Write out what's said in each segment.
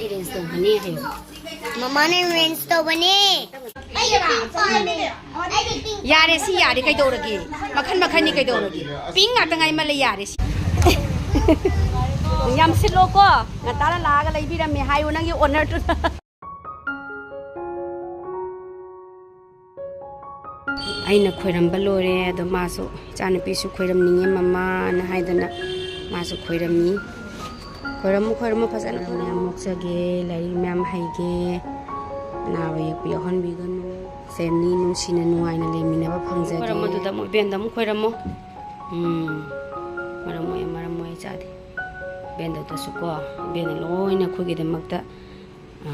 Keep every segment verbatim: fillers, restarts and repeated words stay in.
Arrange ꯇꯧꯕꯅꯦ ꯍꯥꯏꯌꯣ꯫ ꯃꯃꯥꯅ ꯑꯦꯔꯦꯟꯖ ꯇꯧꯕꯅꯦ꯫ ꯌꯥꯔꯦ, ꯁꯤ ꯌꯥꯔꯦ, ꯀꯩꯗꯧꯔꯒꯦ? ꯃꯈꯟ ꯃꯈꯟꯅꯤ, ꯀꯩꯗꯧꯔꯒꯦ? ꯄꯤꯡ ꯉꯥꯛꯇ ꯉꯥꯏꯃꯜꯂꯦ, ꯌꯥꯔꯦ ꯁꯤ꯫ ꯌꯥꯝ ꯁꯤꯠꯂꯣꯀꯣ, ꯉꯟꯇꯥꯅ ꯂꯥꯛꯑꯒ ꯂꯩꯕꯤꯔꯝꯃꯦ ꯍꯥꯏꯌꯨ ꯅꯪꯒꯤ ꯑꯣꯅꯔꯗꯨꯗ꯫ ꯑꯩꯅ ꯈꯣꯏꯔꯝꯕ ꯂꯣꯏꯔꯦ, ꯑꯗꯣ ꯃꯥꯁꯨ, ꯏꯆꯥꯅꯨꯄꯤꯁꯨ ꯈꯣꯏꯔꯝꯅꯤꯡꯉꯦ ꯃꯃꯥꯅ ꯍꯥꯏꯗꯅ ꯃꯥꯁꯨ ꯈꯣꯏꯔꯝꯃꯤ꯫ ꯈꯣꯏꯔꯝꯃꯨ, ꯈꯣꯏꯔꯝꯃꯨ ꯐꯖꯅ꯫ ꯃꯌꯥꯝ ꯃꯣꯛꯆꯒꯦ, ꯂꯥꯏꯔꯤꯛ ꯃꯌꯥꯝ ꯍꯩꯒꯦ, ꯑꯅꯥꯕ ꯌꯦꯛꯄ ꯌꯥꯎꯍꯟꯕꯤꯒꯅꯨ, ꯐꯦꯃꯤꯂꯤ ꯅꯨꯡꯁꯤꯅ ꯅꯨꯡꯉꯥꯏꯅ ꯂꯩꯃꯤꯟꯅꯕ ꯐꯪꯖꯒꯦ꯫ ꯈꯣꯏꯔꯝꯃꯣ ꯑꯗꯨꯗ ꯑꯃꯨꯛ, ꯏꯕꯦꯟꯗ ꯑꯃꯨꯛ ꯈꯣꯏꯔꯝꯃꯣ꯫ ꯎꯝ, ꯃꯔꯝ ꯃꯣꯛꯑꯦ, ꯃꯔꯝ ꯃꯣꯛꯑꯦ ꯏꯆꯥꯗꯤ꯫ ꯏꯕꯦꯟꯗꯗꯁꯨꯀꯣ, ꯏꯕꯦꯟꯗ ꯂꯣꯏꯅ ꯑꯩꯈꯣꯏꯒꯤꯗꯃꯛꯇ, ꯑ,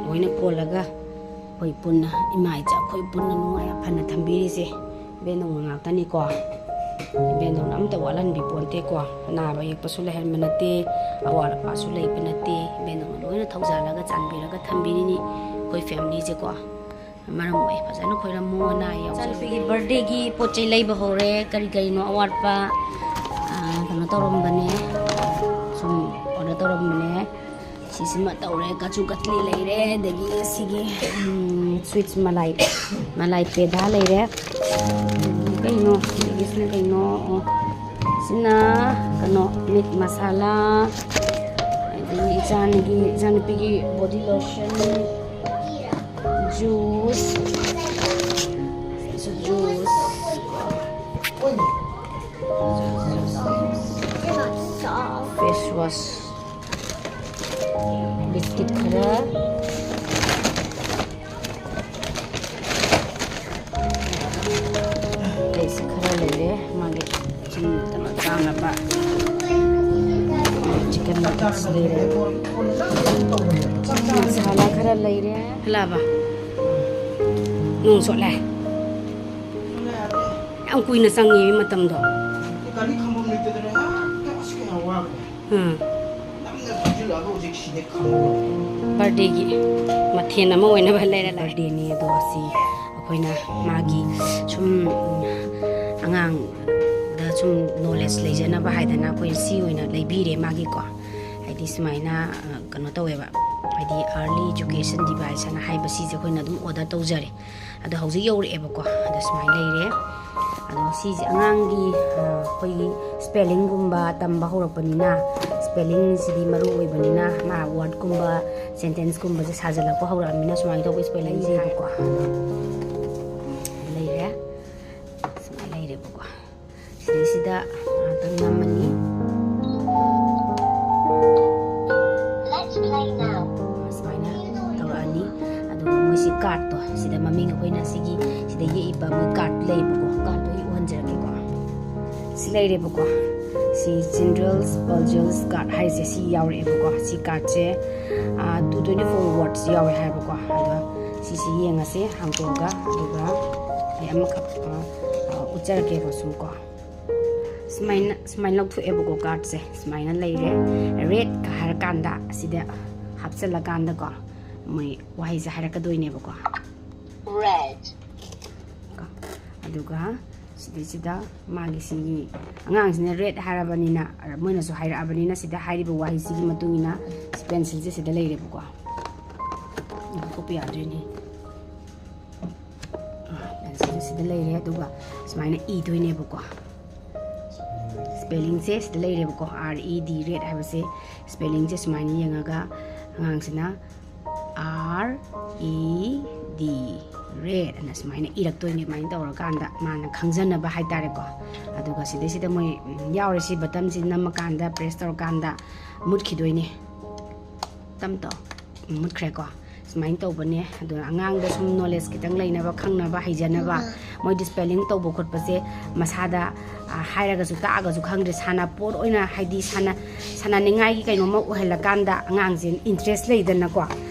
ꯂꯣꯏꯅ ꯀꯣꯜꯂꯒ ꯑꯩꯈꯣꯏ ꯄꯨꯟꯅ, ꯏꯃꯥ ꯏꯆꯥ ꯑꯩꯈꯣꯏ ꯄꯨꯟꯅ ꯅꯨꯡꯉꯥꯏ ꯌꯥꯏꯐꯅ ꯊꯝꯕꯤꯔꯤꯁꯦ ꯏꯕꯦꯟꯗꯧꯅ ꯉꯥꯛꯇꯅꯤꯀꯣ꯫ ꯏꯕꯦꯟꯗꯧꯅ ꯑꯝꯇ ꯋꯥꯠꯍꯟꯕꯤ ꯄꯣꯟꯇꯦꯀꯣ꯫ ꯑꯅꯥꯕ ꯌꯦꯛꯄꯁꯨ ꯂꯩꯍꯟꯕ ꯅꯠꯇꯦ, ꯑꯋꯥꯠ ꯑꯄꯥꯁꯨ ꯂꯩꯕ ꯅꯠꯇꯦ꯫ ꯏꯕꯦꯟꯗꯧꯅ ꯂꯣꯏꯅ ꯊꯧꯖꯥꯜꯂꯒ ꯆꯥꯟꯕꯤꯔꯒ ꯊꯝꯕꯤꯔꯤꯅꯤ ꯑꯩꯈꯣꯏ ꯐꯦꯃꯤꯂꯤꯁꯦꯀꯣ꯫ ꯃꯔꯝ ꯑꯣꯏ ꯐꯖꯅ ꯈꯣꯏꯔꯝꯃꯣ, ꯑꯅꯥ ꯑꯌꯦꯛ ꯌꯥꯎꯖꯔꯨ꯫ ꯏꯆꯥꯅꯨꯄꯤꯒꯤ ꯕꯥꯔꯗꯦꯒꯤ ꯄꯣꯠ ꯆꯩ ꯂꯩꯕ ꯍꯧꯔꯦ꯫ ꯀꯔꯤ ꯀꯔꯤꯅꯣ ꯑꯋꯥꯠꯄ, ꯑ, ꯀꯩꯅꯣ ꯇꯧꯔꯝꯕꯅꯦ, ꯁꯨꯝ ꯑꯣꯔꯗꯔ ꯇꯧꯔꯝꯕꯅꯦ꯫ ꯁꯤꯁꯤꯃ ꯇꯧꯔꯦ, ꯀꯥꯖꯨ ꯀꯇꯂꯤ ꯂꯩꯔꯦ, ꯑꯗꯒꯤ ꯁꯤꯒꯤ, ꯎꯝ, ꯁ꯭ꯋꯤꯠꯁ ꯃꯂꯥꯏ, ꯃꯂꯥꯏ ꯄꯦꯗꯥ ꯂꯩꯔꯦ꯫ ꯑꯗꯒꯤ ꯀꯩꯅꯣ, ꯑꯗꯒꯤ ꯁꯤꯅ ꯀꯩꯅꯣ? ꯑꯣ, ꯁꯤꯅ ꯀꯩꯅꯣ, ꯃꯤꯠ ꯃꯁꯥꯂꯥ, ꯑꯗꯒꯤ ꯏꯆꯥꯅꯨꯄꯤ, ꯏꯆꯥꯅꯨꯄꯤꯒꯤ body lotion, juice, juice, face wash, biscuit ꯈꯔ, ꯂꯩꯁꯤ ꯈꯔ ꯂꯩꯔꯦ, ꯃꯥꯒꯤ ꯁꯨꯝ ꯀꯩꯅꯣ ꯆꯥꯅꯕ꯫ ꯆꯤꯀꯟ ꯅꯒꯦꯠꯁ ꯂꯩꯔꯦ, ꯃꯁꯥꯂꯥ ꯈꯔ ꯂꯩꯔꯦ꯫ ꯍꯜꯂꯛꯑꯕ? ꯅꯣꯡ ꯆꯣꯠꯂꯦ꯫ ꯌꯥꯝ ꯀꯨꯏꯅ ꯆꯪꯉꯦ ꯃꯇꯝꯗꯣ꯫ ꯒꯥꯔꯤ ꯈꯥꯝꯕꯝ ꯂꯩꯇꯗꯅ ꯉꯥꯏꯍꯥꯛꯇ ꯑꯁ ꯀꯌꯥ ꯋꯥꯈ꯭ꯔꯦ꯫ ꯎꯝ꯫ ꯅꯝꯅ ꯊꯧꯖꯤꯜꯂꯛꯑꯒ ꯍꯧꯖꯤꯛ ꯁꯤꯗ ꯈꯥꯝꯕꯝ꯫ ꯕꯥꯔꯗꯦꯒꯤ ꯃꯊꯦꯜ ꯑꯃ ꯑꯣꯏꯅꯕ ꯂꯩꯔ ꯂꯥꯛꯑꯦ꯫ ꯕꯥꯔꯗꯦꯅꯤ ꯑꯗꯣ ꯑꯁꯤ ꯑꯩꯈꯣꯏꯅ ꯃꯥꯒꯤ ꯁꯨꯝ ꯑꯉꯥꯡꯗ ꯁꯨꯝ ꯅꯣꯂꯦꯖ ꯂꯩꯖꯅꯕ ꯍꯥꯏꯗꯅ ꯑꯩꯈꯣꯏ ꯁꯤ ꯑꯣꯏꯅ ꯂꯩꯕꯤꯔꯦ ꯃꯥꯒꯤꯀꯣ꯫ ꯍꯥꯏꯗꯤ ꯁꯨꯃꯥꯏꯅ ꯑ, ꯀꯩꯅꯣ ꯇꯧꯋꯦꯕ, ꯍꯥꯏꯗꯤ early education device ꯍꯥꯏꯅ ꯍꯥꯏꯕ ꯁꯤꯁꯦ ꯑꯩꯈꯣꯏꯅ ꯑꯗꯨꯝ order ꯇꯧꯖꯔꯦ꯫ ꯑꯗꯣ ꯍꯧꯖꯤꯛ ꯌꯧꯔꯛꯑꯦꯕꯀꯣ꯫ ꯑꯗꯣ ꯁꯨꯃꯥꯏꯅ ꯂꯩꯔꯦ꯫ ꯑꯗꯣ ꯁꯤꯁꯦ ꯑꯉꯥꯡꯒꯤ ꯑ, ꯑꯩꯈꯣꯏꯒꯤ spellingꯒꯨꯝꯕ ꯇꯝꯕ ꯍꯧꯔꯛꯄꯅꯤꯅ, spellingꯁꯤꯗꯤ ꯃꯔꯨ ꯑꯣꯏꯕꯅꯤꯅ, ꯃꯥ wordꯀꯨꯝꯕ sentenceꯀꯨꯝꯕꯁꯦ ꯁꯥꯖꯜꯂꯛꯄ ꯍꯧꯔꯛꯑꯕꯅꯤꯅ ꯁꯨꯃꯥꯏꯅ ꯇꯧꯕ spellingꯁꯦ ꯂꯩꯔꯦ꯫ ꯁꯨꯃꯥꯏꯅ ꯂꯩꯔꯦꯕꯀꯣ꯫ ꯁꯤꯗꯩꯁꯤꯗ ꯉꯥꯏꯍꯥꯛꯇꯪ ꯅꯝꯃꯅꯤ꯫ Let's play now. ꯁꯨꯃꯥꯏꯅ ꯇꯧꯔꯛꯑꯅꯤ꯫ ꯑꯗꯨꯒ ꯃꯣꯏꯁꯤ cardꯇꯣ, ꯁꯤꯗ ꯃꯃꯤꯡ ꯑꯩꯈꯣꯏꯅ ꯁꯤꯒꯤ ꯁꯤꯗ ꯌꯦꯛꯏꯕ ꯃꯣꯏ card ꯂꯩꯌꯦꯕꯀꯣ, cardꯇꯣ ꯑꯩ ꯎꯍꯟꯖꯔꯛꯀꯦꯀꯣ꯫ ꯁꯤ ꯂꯩꯔꯦꯕꯀꯣ꯫ ꯁꯤ General Puzzles card ꯍꯥꯏꯔꯤꯁꯦ ꯁꯤ ꯌꯥꯎꯔꯛꯑꯦꯕꯀꯣ꯫ ꯁꯤ cardꯁꯦ, ꯑꯥ, two twenty four words ꯌꯥꯎꯋꯦ ꯍꯥꯏꯕꯀꯣ꯫ ꯑꯗꯣ ꯁꯤꯁꯤ ꯌꯦꯡꯉꯁꯦ ꯍꯥꯡꯇꯣꯛꯑꯒ, ꯑꯗꯨꯒ ꯑꯩ ꯑꯃꯈꯛ, ꯑꯥ, ꯑꯥ, ꯎꯠꯆꯔꯛꯀꯦꯕ ꯁꯨꯝ ꯀꯣ꯫ ꯁꯨꯃꯥꯏꯅ, ꯁꯨꯃꯥꯏꯅ ꯂꯧꯊꯣꯛꯑꯦꯕꯀꯣ cardꯁꯦ꯫ ꯁꯨꯃꯥꯏꯅ ꯂꯩꯔꯦ꯫ Red ꯀ ꯍꯥꯏꯔꯀꯥꯟꯗ ꯑꯁꯤꯗ ꯍꯥꯞꯆꯜꯂꯀꯥꯟꯗꯀꯣ ꯃꯣꯏ ꯋꯥꯍꯩꯁꯦ ꯍꯥꯏꯔꯛꯀꯗꯣꯏꯅꯦꯕꯀꯣ꯫ Red꯫ ꯀꯣ꯫ ꯑꯗꯨꯒ ꯁꯤꯗꯩꯁꯤꯗ ꯃꯥꯒꯤ ꯁꯤꯒꯤ ꯑꯉꯥꯡꯁꯤꯅ red ꯍꯥꯏꯔꯕꯅꯤꯅ, ꯃꯣꯏꯅꯁꯨ ꯍꯥꯏꯔꯛꯑꯕꯅꯤꯅ ꯁꯤꯗ ꯍꯥꯏꯔꯤꯕ ꯋꯥꯍꯩꯁꯤꯒꯤ ꯃꯇꯨꯡ ꯏꯟꯅ ꯁꯤ pencilꯁꯦ ꯁꯤꯗ ꯂꯩꯔꯦꯕꯀꯣ꯫ ꯂꯧꯊꯣꯛꯄ ꯌꯥꯗ꯭ꯔꯦꯅꯦ꯫ ꯑꯥ, pencilꯁꯦ ꯁꯤꯗ ꯂꯩꯔꯦ꯫ ꯑꯗꯨꯒ ꯁꯨꯃꯥꯏꯅ ꯏꯗꯣꯏꯅꯦꯕꯀꯣ꯫ Spellingꯁꯦ ꯁꯤꯗ ꯂꯩꯔꯦꯕꯀꯣ꯫ R E D, red ꯍꯥꯏꯕꯁꯦ spellingꯁꯦ ꯁꯨꯃꯥꯏꯅ ꯌꯦꯡꯉꯒ ꯑꯉꯥꯡꯁꯤꯅ R E D, red ꯑꯅ ꯁꯨꯃꯥꯏꯅ ꯏꯔꯛꯇꯣꯏꯅꯦ꯫ ꯑꯗꯨꯃꯥꯏꯅ ꯇꯧꯔꯀꯥꯟꯗ ꯃꯥꯅ ꯈꯪꯖꯅꯕ ꯍꯥꯏꯇꯥꯔꯦꯀꯣ꯫ ꯑꯗꯨꯒ ꯁꯤꯗꯩꯁꯤꯗ ꯃꯣꯏ, ꯎꯝ, ꯌꯥꯎꯔꯤꯁꯤ buttonꯁꯤ ꯅꯝꯃꯀꯥꯟꯗ, press ꯇꯧꯔꯀꯥꯟꯗ ꯃꯨꯠꯈꯤꯗꯣꯏꯅꯦ꯫ ꯇꯝ ꯇꯧ꯫ ꯃꯨꯠꯈ꯭ꯔꯦꯀꯣ꯫ ꯁꯨꯃꯥꯏꯅ ꯇꯧꯕꯅꯦ꯫ ꯑꯗꯨꯅ ꯑꯉꯥꯡꯗ ꯁꯨꯝ knowledge ꯈꯤꯇꯪ ꯂꯩꯅꯕ, ꯈꯪꯅꯕ, ꯍꯩꯖꯅꯕ, ꯃꯣꯏꯗꯤ spelling ꯇꯧꯕ ꯈꯣꯠꯄꯁꯦ ꯃꯁꯥꯗ, ꯑ, ꯍꯥꯏꯔꯒꯁꯨ ꯇꯥꯛꯑꯒꯁꯨ ꯈꯪꯗ꯭ꯔꯦ, ꯁꯥꯟꯅꯄꯣꯠ ꯑꯣꯏꯅ, ꯍꯥꯏꯗꯤ ꯁꯥꯟꯅ-, ꯁꯥꯟꯅꯅꯤꯡꯉꯥꯏꯒꯤ ꯀꯩꯅꯣꯝꯃ ꯑꯣꯏꯍꯜꯂꯀꯥꯟꯗ ꯑꯉꯥꯡꯁꯦ interest ꯂꯩꯗꯅꯀꯣ꯫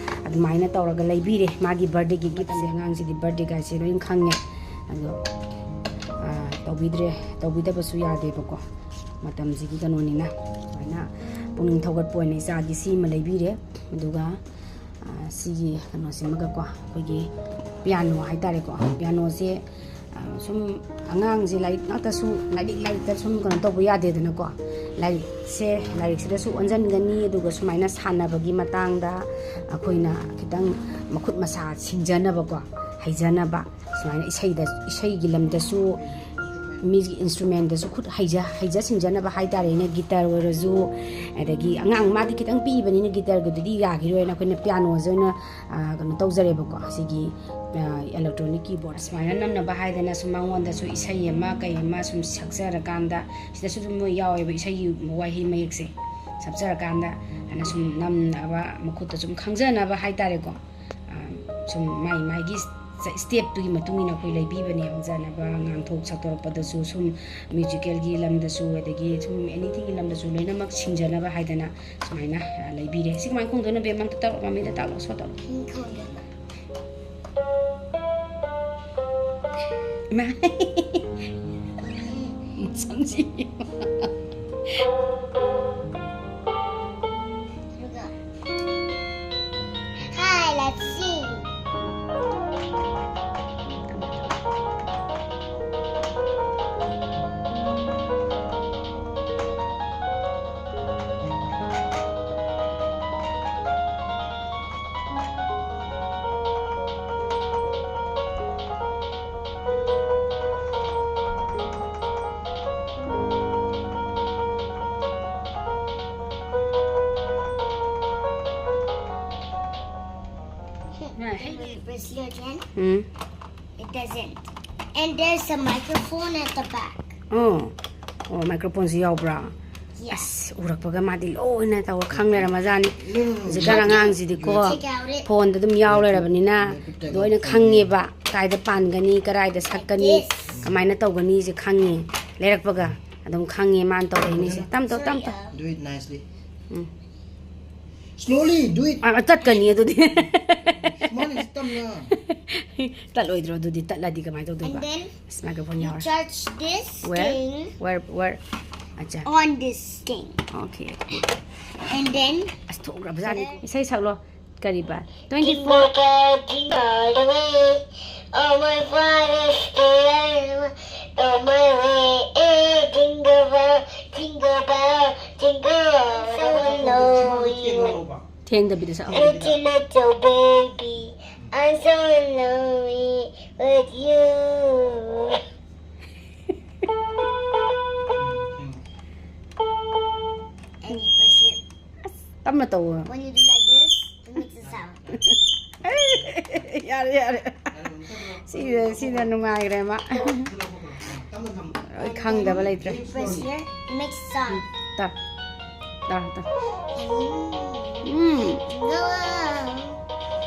ꯑꯗꯨꯃꯥꯏꯅ ꯇꯧꯔꯒ ꯂꯩꯕꯤꯔꯦ꯫ ꯃꯥꯒꯤ birthdayꯒꯤ giftꯁꯦ ꯑꯉꯥꯡꯁꯤꯗꯤ birthdayꯒꯥꯏꯁꯦ ꯂꯣꯏ ꯈꯪꯉꯦ꯫ ꯑꯗꯣ, ꯑ, ꯇꯧꯕꯤꯗ꯭ꯔꯦ, ꯇꯧꯕꯤꯗꯕꯁꯨ ꯌꯥꯗꯦꯕꯀꯣ, ꯃꯇꯝꯁꯤꯒꯤ ꯀꯩꯅꯣꯅꯤꯅ꯫ ꯁꯨꯃꯥꯏꯅ ꯄꯨꯛꯅꯤꯡ ꯊꯧꯒꯠꯄ ꯑꯣꯏꯅ ꯏꯆꯥꯒꯤ ꯁꯤꯃ ꯂꯩꯕꯤꯔꯦ꯫ ꯑꯗꯨꯒ, ꯑ, ꯁꯤꯒꯤ ꯀꯩꯅꯣꯁꯤꯃꯒꯀꯣ, ꯑꯩꯈꯣꯏꯒꯤ piano ꯍꯥꯏꯇꯥꯔꯦꯀꯣ, pianoꯁꯦ ꯁꯨꯝ ꯑꯉꯥꯡꯁꯦ ꯂꯥꯏꯔꯤꯛ ꯉꯥꯛꯇꯁꯨ, ꯂꯥꯏꯔꯤꯛ, ꯂꯥꯏꯔꯤꯛꯇ ꯁꯨꯝ ꯀꯩꯅꯣ ꯇꯧꯕ ꯌꯥꯗꯦꯗꯅꯀꯣ꯫ ꯂꯥꯏꯔꯤꯛꯁꯦ, ꯂꯥꯏꯔꯤꯛꯁꯤꯗꯁꯨ ꯑꯣꯟꯁꯤꯟꯒꯅꯤ, ꯑꯗꯨꯒ ꯁꯨꯃꯥꯏꯅ ꯁꯥꯟꯅꯕꯒꯤ ꯃꯇꯥꯡꯗ ꯑꯩꯈꯣꯏꯅ ꯈꯤꯇꯪ ꯃꯈꯨꯠ ꯃꯁꯥ ꯁꯤꯡꯖꯅꯕꯀꯣ, ꯍꯩꯖꯅꯕ, ꯁꯨꯃꯥꯏꯅ ꯏꯁꯩꯗ, ꯏꯁꯩꯒꯤ ꯂꯝꯗꯁꯨ, ꯃ꯭ꯌꯨꯖꯤꯛ ꯏꯟꯁꯇ꯭ꯔꯨꯃꯦꯟꯗꯁꯨ ꯈꯨꯠ ꯍꯩꯖ-, ꯍꯩꯖ ꯁꯤꯡꯖꯅꯕ ꯍꯥꯏꯇꯥꯔꯦꯅꯦ꯫ ꯒꯤꯇꯔ ꯑꯣꯏꯔꯁꯨ, ꯑꯗꯒꯤ ꯑꯉꯥꯡ ꯃꯥꯗꯤ ꯈꯤꯇꯪ ꯄꯤꯛꯏꯕꯅꯤꯅ ꯒꯤꯇꯔꯒꯗꯨꯗꯤ ꯌꯥꯈꯤꯔꯣꯏꯅ ꯑꯩꯈꯣꯏꯅ ꯄꯤꯌꯥꯅꯣꯁꯦ ꯑꯣꯏꯅ, ꯑ, ꯀꯩꯅꯣ ꯇꯧꯖꯔꯦꯕꯀꯣ꯫ ꯁꯤꯒꯤ, ꯑ, electronic keyboard ꯁꯨꯃꯥꯏꯅ ꯅꯝꯅꯕ ꯍꯥꯏꯗꯅ ꯁꯨꯝ ꯃꯉꯣꯟꯗꯁꯨ ꯏꯁꯩ ꯑꯃ ꯀꯩ ꯑꯃ ꯁꯨꯝ ꯁꯛꯆꯔꯀꯥꯟꯗ, ꯁꯤꯗꯁꯨ ꯑꯗꯨꯝ ꯃꯣꯏ ꯌꯥꯎꯋꯦꯕ, ꯏꯁꯩꯒꯤ ꯋꯥꯍꯩ ꯃꯌꯦꯛꯁꯦ ꯁꯛꯆꯔꯀꯥꯟꯗ, ꯑꯗꯨꯅ ꯁꯨꯝ ꯅꯝꯅꯕ, ꯃꯈꯨꯠꯇ ꯁꯨꯝ ꯈꯪꯖꯅꯕ ꯍꯥꯏꯇꯥꯔꯦꯀꯣ꯫ ꯑ, ꯁꯨꯝ ꯃꯥꯏ ꯃꯥꯏꯒꯤ ꯁ-, ꯁ꯭ꯇꯦꯞꯇꯨꯒꯤ ꯃꯇꯨꯡ ꯏꯟꯅ ꯑꯩꯈꯣꯏ ꯂꯩꯕꯤꯕꯅꯦ꯫ ꯐꯖꯅꯕ ꯉꯥꯡꯊꯣꯛ ꯁꯛꯇꯣꯔꯛꯄꯗꯁꯨ, ꯁꯨꯝ ꯃ꯭ꯌꯨꯖꯤꯀꯦꯜꯒꯤ ꯂꯝꯗꯁꯨ, ꯑꯗꯒꯤ ꯁꯨꯝ ꯑꯦꯅꯤꯊꯤꯡꯒꯤ ꯂꯝꯗꯁꯨ ꯂꯣꯏꯅꯃꯛ ꯁꯤꯡꯖꯅꯕ ꯍꯥꯏꯗꯅ ꯁꯨꯃꯥꯏꯅ, ꯑ, ꯂꯩꯕꯤꯔꯦ꯫ ꯁꯤ ꯀꯃꯥꯏꯅ ꯈꯣꯡꯗꯣꯏꯅꯣ, ꯕꯦꯝ? ꯑꯝꯇ ꯇꯥꯛꯂꯛꯑꯣ, ꯃꯃꯤꯗ ꯇꯥꯛꯂꯛꯑꯣ, ꯁꯣ ꯇꯧꯔꯣ꯫ ꯎꯝ, ꯈꯣꯡꯗꯣꯏꯕ꯫ ꯏꯃꯥ꯫ ꯁꯝꯁꯤ꯫ ꯑꯗꯨꯒ, hi, let's sing. Press your chin. Um. It doesn't. And there's a microphone at the back. ꯑꯣ, ꯑꯣ, ꯃꯥꯏꯀ꯭ꯔꯣꯐꯣꯟꯁꯨ ꯌꯥꯎꯕ꯭ꯔꯥ? Yes. ꯑꯁ, ꯎꯔꯛꯄꯒ ꯃꯥꯗꯤ ꯂꯣꯏꯅ ꯇꯧꯔ ꯈꯪ ꯂꯩꯔꯝꯃꯖꯥꯠꯅꯤ꯫ ꯎꯝ꯫ ꯍꯧꯖꯤꯛꯀꯥꯟ ꯑꯉꯥꯡꯁꯤꯗꯤꯀꯣ, take out it. ꯐꯣꯟꯗ ꯑꯗꯨꯝ ꯌꯥꯎ ꯂꯩꯔꯕꯅꯤꯅ ꯂꯣꯏꯅ ꯈꯪꯉꯦꯕ꯫ ꯀꯥꯏꯗ ꯄꯥꯟꯒꯅꯤ, ꯀꯗꯥꯏꯗ ꯁꯛꯀꯅꯤ, like this. ꯀꯃꯥꯏꯅ ꯇꯧꯒꯅꯤꯁꯦ ꯈꯪꯉꯦ꯫ ꯂꯩꯔꯛꯄꯒ ꯑꯗꯨꯝ ꯈꯪꯉꯦ ꯃꯥꯅ ꯇꯧꯔꯛꯏꯅꯤꯁꯦ꯫ ꯇꯝ ꯇꯧ, ꯇꯝ ꯇꯧ꯫ Do it nicely. Um. Slowly, do it. ꯑ, ꯇꯠꯀꯅꯤ ꯑꯗꯨꯗꯤ꯫ ꯁꯨꯃꯥꯏꯅ ꯇꯞꯅ꯫ ꯇꯠꯂꯣꯏꯗ꯭ꯔꯣ ꯑꯗꯨꯗꯤ? ꯇꯠꯂꯗꯤ ꯀꯃꯥꯏꯅ ꯇꯧꯗꯣꯏꯕ? And then ꯑꯁ, ꯃꯥꯏꯀ꯭ꯔꯣꯐꯣꯟ you ꯌꯥꯎꯔꯦ꯫ Charge this thing. Where? Where? Where? ꯑꯠꯆꯥ꯫ On this thing. Okay, okay. And then ꯑꯁ, ꯊꯣꯛꯈ꯭ꯔꯕꯖꯥꯠꯅꯤ꯫ ꯏꯁꯩ ꯁꯛꯂꯣ꯫ ꯀꯔꯤꯕ? Twenty-four. All my father's day, on my way, eh, jingle bell, jingle bell, jingle all the way. ꯊꯦꯡꯗꯕꯤꯗ ꯁꯛꯑꯣ꯫ Little, little baby, I'm so in love with you. And you press it. ꯑꯁ, ꯇꯞꯅ ꯇꯧꯑꯣ꯫ When you do like this, it makes a sound. ꯌꯥꯔꯦ, ꯌꯥꯔꯦ꯫ ꯁꯤꯗ, ꯁꯤꯗ ꯅꯨꯡꯉꯥꯏꯈ꯭ꯔꯦ ꯃꯥ꯫ ꯂꯣꯏ ꯈꯪꯗꯕ ꯂꯩꯇ꯭ꯔꯦ꯫ Press here, it makes sound. ꯇꯞ, ꯇꯞ, ꯇꯞ꯫ ꯎꯝ꯫ Jingle bell.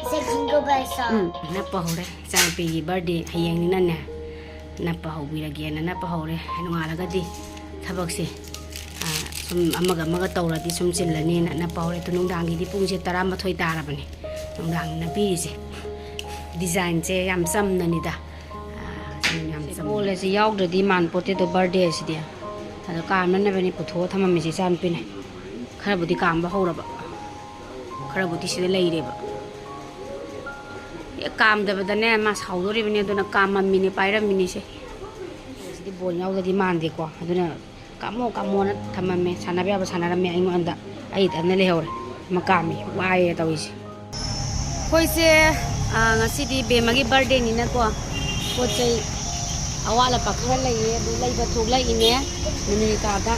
It's a jingle bell sound. ꯎꯝ, ꯅꯞꯄ ꯍꯧꯔꯦ꯫ ꯏꯆꯥꯅꯨꯄꯤꯒꯤ birthday ꯍꯌꯦꯡꯅꯤꯅꯅꯦ, ꯅꯞꯄ ꯍꯧꯕꯤꯔꯒꯦꯅ ꯅꯞꯄ ꯍꯧꯔꯦ꯫ ꯅꯣꯡꯉꯥꯜꯂꯒꯗꯤ ꯊꯕꯛꯁꯦ, ꯑ, ꯁꯨꯝ ꯑꯃꯒ ꯑꯃꯒ ꯇꯧꯔꯗꯤ ꯁꯨꯝ ꯆꯤꯜꯂꯅꯤꯅ ꯅꯞꯄ ꯍꯧꯔꯦ꯫ ꯑꯗꯣ ꯅꯨꯡꯗꯥꯡꯒꯤꯗꯤ ꯄꯨꯡꯁꯦ ꯇꯔꯥꯃꯥꯊꯣꯏ ꯇꯥꯔꯕꯅꯦ꯫ ꯅꯨꯡꯗꯥꯡ ꯅꯞꯄꯤꯔꯤꯁꯦ꯫ Designꯁꯦ ꯌꯥꯝ ꯆꯝꯅꯅꯤꯗ꯫ ꯑ, ꯁꯨꯝ ꯌꯥꯝ ꯆꯝꯅ꯫ ꯕꯣꯜ ꯑꯁꯤ ꯌꯥꯎꯗ꯭ꯔꯗꯤ ꯃꯥꯟ ꯄꯣꯠꯇꯦꯗꯣ birthdayꯁꯤꯗꯤ꯫ ꯑꯗꯣ ꯀꯥꯝꯅꯅꯕꯅꯤ ꯄꯨꯊꯣꯛꯑ ꯊꯝꯃꯝꯃꯤꯁꯦ ꯏꯆꯥꯅꯨꯄꯤꯅ꯫ ꯈꯔꯕꯨꯗꯤ ꯀꯥꯝꯕ ꯍꯧꯔꯕ꯫ ꯈꯔꯕꯨꯗꯤ ꯁꯤꯗ ꯂꯩꯔꯦꯕ꯫ ꯍꯦꯛ ꯀꯥꯝꯗꯕꯗꯅꯦ ꯃꯥ ꯁꯥꯎꯗꯣꯔꯤꯕꯅꯤ, ꯑꯗꯨꯅ ꯀꯥꯝꯃꯝꯃꯤꯅꯦ, ꯄꯥꯏꯔꯝꯃꯤꯅꯤꯁꯦ꯫ ꯁꯤꯗꯤ ꯕꯣꯜ ꯌꯥꯎꯗꯗꯤ ꯃꯥꯟꯗꯦꯀꯣ, ꯑꯗꯨꯅ ꯀꯥꯝꯃꯣ ꯀꯥꯝꯃꯣꯅ ꯊꯝꯃꯝꯃꯦ꯫ ꯁꯥꯟꯅꯕ ꯌꯥꯕ ꯁꯥꯟꯅꯔꯝꯃꯦ, ꯑꯩꯉꯣꯟꯗ, ꯑꯩ ꯏꯊꯟꯗ ꯂꯩꯍꯧꯔꯦ꯫ ꯑꯃ ꯀꯥꯝꯃꯤ, ꯋꯥꯏꯌꯦ ꯇꯧꯔꯤꯁꯦ꯫ ꯑꯩꯈꯣꯏꯁꯦ, ꯑ, ꯉꯁꯤꯗꯤ ꯕꯦꯝꯃꯒꯤ birthdayꯅꯤꯅꯀꯣ, ꯄꯣꯠ ꯆꯩ ꯑꯋꯥꯠ ꯑꯄꯥ ꯈꯔ ꯂꯩꯌꯦ, ꯑꯗꯨ ꯂꯩꯕ ꯊꯣꯛꯂꯛꯏꯅꯦ ꯑꯃꯦꯔꯤꯀꯥꯗ꯫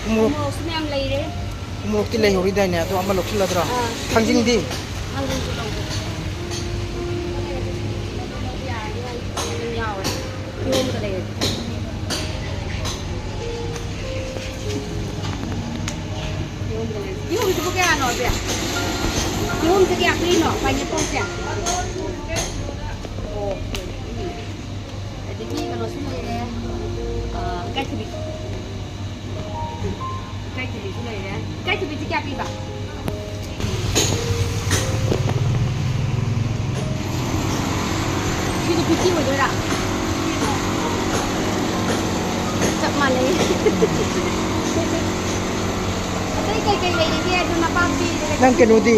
ꯎꯃꯣꯔꯣꯛ, ꯎꯃꯣꯔꯣꯛꯁꯨ ꯃꯌꯥꯝ ꯂꯩꯔꯦ꯫ ꯎꯃꯣꯔꯣꯛꯇꯤ ꯂꯩꯍꯧꯔꯤꯗꯥꯏꯅꯦ? ꯑꯗꯣ ꯑꯃ ꯂꯧꯁꯤꯜꯂꯗ꯭ꯔꯣ? ꯑꯥ꯫ ꯊꯥꯡꯖꯤꯡꯗꯤ? ꯊꯥꯡꯖꯤꯡꯁꯨ ꯂꯧꯒꯦ꯫ ꯑꯗꯨꯝ ꯌꯥꯎꯔꯦ꯫ ꯀꯤꯍꯣꯝꯗ ꯂꯩꯔꯦ꯫ ꯀꯤꯍꯣꯝꯁꯤꯕꯨ ꯀꯌꯥꯅꯣ, ꯑꯕꯦ? ꯀꯤꯍꯣꯝꯁꯦ ꯀꯌꯥ ꯄꯤꯔꯤꯅꯣ? Pineappleꯁꯦ? ꯑꯣ꯫ ꯑꯗꯒꯤ ꯀꯩꯅꯣꯁꯨ ꯂꯩꯔꯦ, ꯑ, ꯏꯀꯥꯏꯊꯕꯤ꯫ ꯏꯀꯥꯏꯊꯕꯤꯁꯨ ꯂꯩꯔꯦ꯫ ꯏꯀꯥꯏꯊꯕꯤꯁꯤ ꯀꯌꯥ ꯄꯤꯕ? ꯁꯤꯁꯨ fifty ꯑꯣꯏꯗꯣꯏꯔꯥ? ꯑꯇꯩ ꯀꯩꯀꯩ ꯂꯩꯔꯤꯒꯦ? ꯑꯗꯨ ꯅꯄꯥꯛꯄꯤ, ꯅꯪ ꯀꯩꯅꯣꯗꯤ?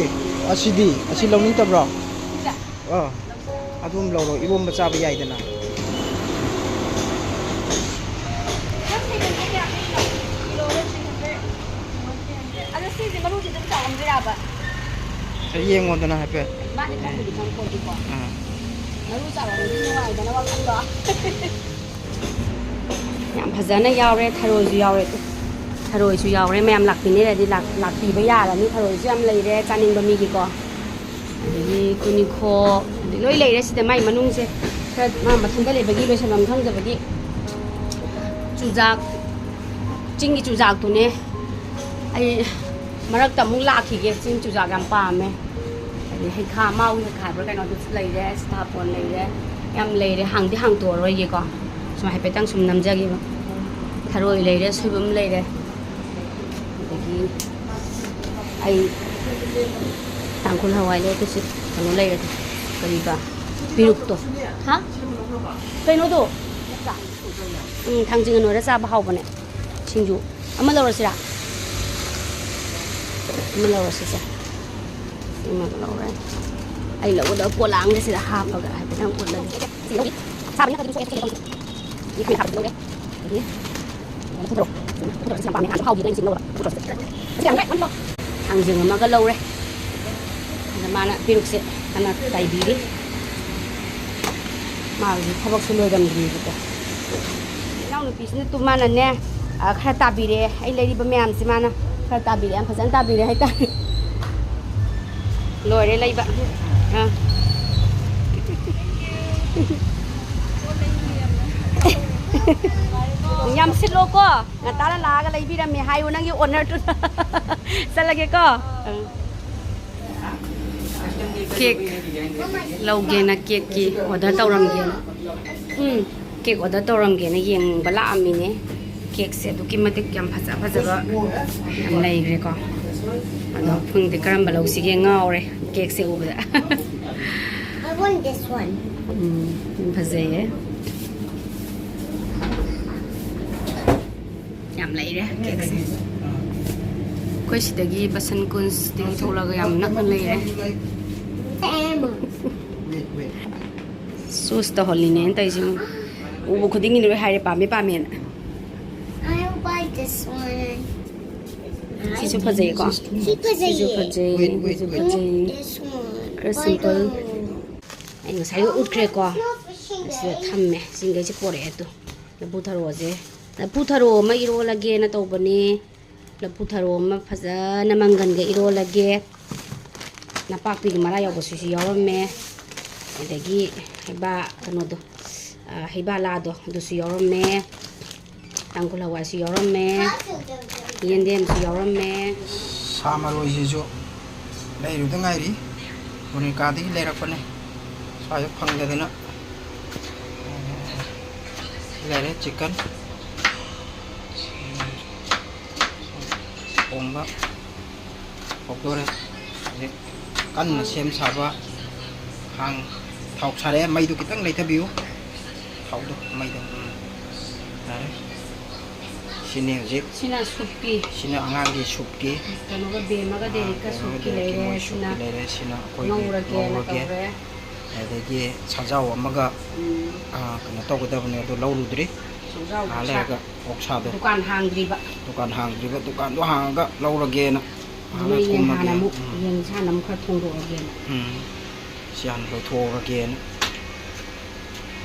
ꯑꯁꯤꯗꯤ? ꯑꯁꯤ ꯂꯧꯅꯤꯡꯗꯕ꯭ꯔꯣ? ꯁꯤꯁꯦ? ꯑꯥ, ꯑꯗꯨꯝ ꯂꯧꯔꯣ, ꯏꯔꯣꯝꯕ ꯆꯥꯕ ꯌꯥꯏꯗꯅ꯫ ꯑꯗꯣ ꯁꯤꯁꯦ ꯃꯔꯨꯁꯦ ꯑꯗꯨꯝ ꯆꯥꯎꯔꯝꯗꯣꯏꯔꯕ? ꯁꯤ ꯌꯦꯡꯉꯣꯗꯅ ꯍꯥꯏꯐꯦꯠ꯫ ꯃꯥꯗꯤ ꯈꯪꯕꯨꯗꯤ ꯈꯪꯄꯣꯠꯇꯦꯀꯣ꯫ ꯑꯥ꯫ ꯃꯔꯨ ꯆꯥꯎꯔꯝꯃꯗꯤ ꯅꯨꯡꯉꯥꯏꯗꯅ ꯋꯥꯈꯜꯗꯣ꯫ ꯌꯥꯝ ꯐꯖꯅ ꯌꯥꯎꯔꯦ, ꯊꯔꯣꯏꯁꯨ ꯌꯥꯎꯔꯦ꯫ ꯊꯔꯣꯏꯁꯨ ꯌꯥꯎꯔꯦ, ꯃꯌꯥꯝ ꯂꯥꯛꯄꯤꯅꯤꯡꯉꯗꯤ ꯂꯥꯛ-, ꯂꯥꯛꯄꯤꯕ ꯌꯥꯔꯅꯤ꯫ ꯊꯔꯣꯏꯁꯨ ꯌꯥꯝ ꯂꯩꯔꯦ ꯆꯥꯅꯤꯡꯕ ꯃꯤꯒꯤꯀꯣ꯫ ꯑꯗꯒꯤ ꯇꯨꯅꯤꯡꯈꯣꯛ, ꯑꯗꯩ ꯂꯣꯏ ꯂꯩꯔꯦ ꯁꯤꯗ꯫ ꯃꯥꯏ ꯃꯅꯨꯡꯁꯦ ꯈꯔ ꯃꯥ ꯃꯊꯟꯇ ꯂꯩꯕꯒꯤ ꯂꯣꯏꯁꯟꯐꯝ ꯈꯪꯗꯕꯒꯤ ꯆꯨꯖꯥꯛ, ꯆꯤꯡꯒꯤ ꯆꯨꯖꯥꯛꯇꯨꯅꯦ꯫ ꯑꯩ ꯃꯔꯛꯇ ꯑꯃꯨꯛ ꯂꯥꯛꯈꯤꯒꯦ꯫ ꯆꯤꯡ ꯆꯨꯖꯥꯛ ꯌꯥꯝ ꯄꯥꯝꯃꯦ꯫ ꯑꯗꯩ ꯍꯩꯈꯥ, ꯃꯥꯎꯒꯤ ꯍꯩꯈꯥ ꯍꯥꯏꯕ꯭ꯔꯥ ꯀꯩꯅꯣ, ꯑꯗꯨꯁꯨ ꯂꯩꯔꯦ, ꯁꯤꯇꯥꯕꯣꯟ ꯂꯩꯔꯦ, ꯌꯥꯝ ꯂꯩꯔꯦ꯫ ꯍꯥꯡꯗꯤ ꯍꯥꯡꯇꯣꯛꯑꯔꯣꯏꯒꯦꯀꯣ, ꯁꯨꯝ ꯍꯥꯏꯐꯦꯠꯇꯪ ꯁꯨꯝ ꯅꯝꯖꯒꯦꯕ꯫ ꯊꯔꯣꯏ ꯂꯩꯔꯦ, ꯁꯣꯏꯕꯨꯝ ꯂꯩꯔꯦ, ꯑꯗꯒꯤ ꯑꯩ ꯇꯥꯡꯈꯨꯜ ꯍꯋꯥꯏ ꯂꯩꯔꯛꯀꯤꯁꯤ ꯀꯩꯅꯣ ꯂꯩꯔꯦ, ꯀꯔꯤꯕ, ꯄꯤꯔꯨꯛꯇꯣ꯫ ꯍꯥ? ꯀꯩꯅꯣꯗꯣ? ꯎꯝ, ꯊꯥꯡꯖꯤꯡꯒ ꯅꯣꯏꯔ ꯆꯥꯕ ꯍꯥꯎꯕꯅꯦ꯫ ꯁꯤꯡꯖꯨ ꯑꯃ ꯂꯧꯔꯁꯤꯔꯥ? ꯑꯃ ꯂꯧꯔꯁꯤꯁꯦ꯫ ꯑꯃ ꯂꯧꯔꯦ꯫ ꯑꯩ ꯂꯧꯒꯗꯕ ꯄꯣꯂꯥꯡꯒꯁꯤꯗ ꯍꯥꯞꯄꯒ ꯍꯥꯏꯐꯦꯠꯇꯪ ꯎꯠꯂꯒꯦ꯫ ꯁꯤ ꯂꯧꯔꯤ꯫ ꯁꯥꯕꯅꯤꯅ ꯈꯔꯗꯤ ꯑꯗꯨꯝ ꯁꯣꯛꯑꯦ, ꯁꯤ ꯂꯧꯔꯤ꯫ ꯃꯤ ꯈꯔ ꯍꯥꯞꯄꯗꯤ ꯂꯧꯔꯦ꯫ ꯑꯗꯒꯤ ꯊꯥꯡꯖꯤꯡ ꯑꯃꯒ ꯂꯧꯔꯦ꯫ ꯑꯗ ꯃꯥꯅ ꯄꯦꯔꯨꯛꯁꯦ ꯍꯥꯟꯅ ꯇꯥꯏꯕꯤꯔꯤ꯫ ꯃꯥ ꯍꯧꯖꯤꯛ ꯊꯕꯛꯁꯨ ꯂꯣꯏꯔꯝꯗ꯭ꯔꯤꯕꯀꯣ꯫ ꯏꯅꯥꯎꯅꯨꯄꯤꯁꯤꯅ ꯇꯨ ꯃꯥꯅꯅꯦ, ꯑ, ꯈꯔ ꯇꯥꯕꯤꯔꯦ꯫ ꯑꯩ ꯂꯩꯔꯤꯕ ꯃꯌꯥꯝꯁꯦ ꯃꯥꯅ ꯈꯔ ꯇꯥꯕꯤꯔꯦ, ꯌꯥꯝ ꯐꯖꯅ ꯇꯥꯕꯤꯔꯦ ꯍꯥꯏꯇꯥꯔꯦ꯫ ꯂꯣꯏꯔꯦ ꯂꯩꯕ꯫ ꯑꯥ꯫ ꯌꯥꯝ ꯁꯤꯠꯂꯣꯀꯣ꯫ ꯉꯟꯇꯥꯅ ꯂꯥꯛꯑꯒ ꯂꯩꯕꯤꯔꯝꯃꯦ ꯍꯥꯏꯌꯨ ꯅꯪꯒꯤ owner ꯗꯨꯗ꯫ ꯆꯠꯂꯒꯦꯀꯣ꯫ ꯑꯪ꯫ ꯀꯦꯛ ꯂꯧꯒꯦꯅ ꯀꯦꯛꯀꯤ order ꯇꯧꯔꯝꯒꯦꯅ꯫ ꯎꯝ꯫ ꯀꯦꯛ order ꯇꯧꯔꯝꯒꯦꯅ ꯌꯦꯡꯕ ꯂꯥꯛꯑꯝꯃꯤꯅꯦ꯫ ꯀꯦꯛꯁꯦ ꯑꯗꯨꯛꯀꯤ ꯃꯇꯤꯛ ꯌꯥꯝ ꯐꯖ ꯐꯖꯕ ꯌꯥꯝ ꯂꯩꯈ꯭ꯔꯦꯀꯣ꯫ ꯑꯗꯣ ꯈꯪꯗꯦ ꯀꯔꯝꯕ ꯂꯧꯁꯤꯒꯦ, ꯉꯥꯎꯔꯦ ꯀꯦꯛꯁꯦ ꯎꯕꯗ꯫ I want this one. ꯎꯝ, ꯌꯥꯝ ꯐꯖꯩꯌꯦ꯫ ꯌꯥꯝ ꯂꯩꯔꯦ ꯀꯦꯛꯁꯦ꯫ ꯑꯩꯈꯣꯏ ꯁꯤꯗꯒꯤ ꯕꯁꯟ ꯀꯨꯟꯁꯇꯒꯤ ꯊꯣꯛꯂꯒ ꯌꯥꯝ ꯅꯛꯅ ꯂꯩꯔꯦ꯫ ꯁꯨꯁ ꯇꯧꯍꯜꯂꯤꯅꯦꯅ ꯇꯧꯔꯤꯁꯦ꯫ ꯎꯕ ꯈꯨꯗꯤꯡꯒꯤ ꯂꯣꯏ ꯍꯥꯏꯔꯦ ꯄꯥꯝꯃꯦ ꯄꯥꯝꯃꯦꯅ꯫ I don't like this one. ꯁꯤꯁꯨ ꯐꯖꯩꯀꯣ? ꯁꯤ ꯐꯖꯩꯌꯦ꯫ ꯁꯤꯁꯨ ꯐꯖꯩ, ꯁꯤꯁꯨ ꯐꯖꯩ꯫ This one. ꯈꯔ simple꯫ ꯑꯩ ꯉꯁꯥꯏ ꯎꯠꯈ꯭ꯔꯦꯀꯣ꯫ ꯁꯤꯗ ꯊꯝꯃꯦ꯫ ꯁꯤꯡꯈꯩꯁꯦ ꯄꯣꯔꯛꯑꯦ ꯑꯗꯨ꯫ ꯂꯐꯨ ꯊꯔꯣꯁꯦ꯫ ꯂꯐꯨ ꯊꯔꯣ ꯑꯃ ꯏꯔꯣꯜꯂꯒꯦꯅ ꯇꯧꯕꯅꯦ꯫ ꯂꯐꯨ ꯊꯔꯣ ꯑꯃ ꯐꯖꯅ ꯃꯪꯒꯟꯒ ꯏꯔꯣꯜꯂꯒꯦ꯫ ꯅꯄꯥꯛꯄꯤꯒꯤ ꯃꯔꯥ ꯌꯥꯎꯕꯁꯤꯁꯨ ꯌꯥꯎꯔꯝꯃꯦ꯫ ꯑꯗꯒꯤ ꯍꯩꯕꯥ ꯀꯩꯅꯣꯗꯣ, ꯑ, ꯍꯩꯕꯥꯂꯥꯗꯣ ꯑꯗꯨꯁꯨ ꯌꯥꯎꯔꯝꯃꯦ꯫ ꯇꯥꯡꯈꯨꯜ ꯍꯋꯥꯏꯁꯨ ꯌꯥꯎꯔꯝꯃꯦ꯫ ꯌꯦꯟꯗꯦꯝꯁꯨ ꯌꯥꯎꯔꯝꯃꯦ꯫ ꯁꯥ ꯃꯔꯣꯏꯁꯤꯁꯨ ꯂꯩꯔꯨꯗ ꯉꯥꯏꯔꯤ꯫ ꯃꯣꯅꯤꯀꯥꯗꯒꯤ ꯂꯩꯔꯛꯄꯅꯦ꯫ ꯁ꯭ꯋꯥꯏꯗ ꯐꯪꯗꯗꯅ꯫ ꯂꯩꯔꯦ chicken꯫ ꯊꯣꯡꯕ ꯍꯧꯗꯣꯔꯦ꯫ ꯍꯧꯖꯤꯛ ꯀꯟꯅ ꯁꯦꯝ ꯁꯥꯕ꯫ ꯈꯥꯡ ꯊꯥꯎ ꯁꯥꯔꯛꯑꯦ꯫ ꯃꯩꯗꯨ ꯈꯤꯇꯪ ꯂꯩꯊꯕꯤꯌꯨ꯫ ꯊꯥꯎꯗꯣ ꯃꯩꯗ꯫ ꯎꯝ꯫ ꯌꯥꯔꯦ꯫ ꯁꯤꯅꯤ ꯍꯧꯖꯤꯛ꯫ ꯁꯤꯅ ꯁꯨꯞꯀꯤ꯫ ꯁꯤꯅ ꯑꯉꯥꯡꯒꯤ ꯁꯨꯞꯀꯤ꯫ ꯀꯩꯅꯣꯒ ꯕꯦꯝꯃꯒ ꯑꯥ, ꯗꯦꯔꯤꯛꯀ ꯕꯦꯝꯃꯒ ꯁꯨꯞꯀꯤ ꯗꯦꯔꯤꯛꯀꯤ ꯂꯩꯔꯦ꯫ ꯃꯣꯏ ꯁꯨꯞꯀꯤ ꯁꯤꯅ ꯂꯩꯔꯦ꯫ ꯁꯤꯅ ꯑꯩꯈꯣꯏꯒꯤ ꯉꯧꯔꯒꯦꯅ ꯉꯧꯔꯒꯦ꯫ ꯇꯧꯔꯦ꯫ ꯑꯗꯒꯤ ꯁꯥꯖꯥꯎ ꯑꯃꯒ, ꯎꯝ꯫ ꯑꯥ, ꯀꯩꯅꯣ ꯇꯧꯒꯗꯕꯅꯦ, ꯑꯗꯨ ꯂꯧꯔꯨꯗ꯭ꯔꯤ꯫ ꯁꯥꯖꯥꯎ ꯉꯥꯏꯍꯥꯛ ꯑꯣꯛꯁꯥ꯫ ꯂꯩꯔꯒ ꯑꯣꯛꯁꯥꯗꯣ꯫ ꯗꯨꯀꯥꯟ ꯍꯥꯡꯗ꯭ꯔꯤꯕ꯫ ꯗꯨꯀꯥꯟ ꯍꯥꯡꯗ꯭ꯔꯤꯕ꯫ ꯗꯨꯀꯥꯟꯗꯣ ꯍꯥꯡꯉꯒ ꯂꯧꯔꯒꯦꯅ꯫ ꯑꯗꯨꯅ ꯍꯥꯟꯅ ꯌꯦꯟ ꯀꯨꯝꯃꯒꯦ꯫ ꯍꯥꯟꯅ ꯑꯃꯨꯛ, ꯎꯝ꯫ ꯌꯦꯟ ꯍꯥꯟꯅ ꯑꯃꯨꯛ ꯈꯔ ꯊꯣꯡꯗꯣꯛꯑꯒꯦꯅ꯫ ꯎꯝ꯫ ꯁꯤ ꯍꯥꯟꯅ ꯂꯧꯊꯣꯛꯍꯧꯔꯒꯦꯅ꯫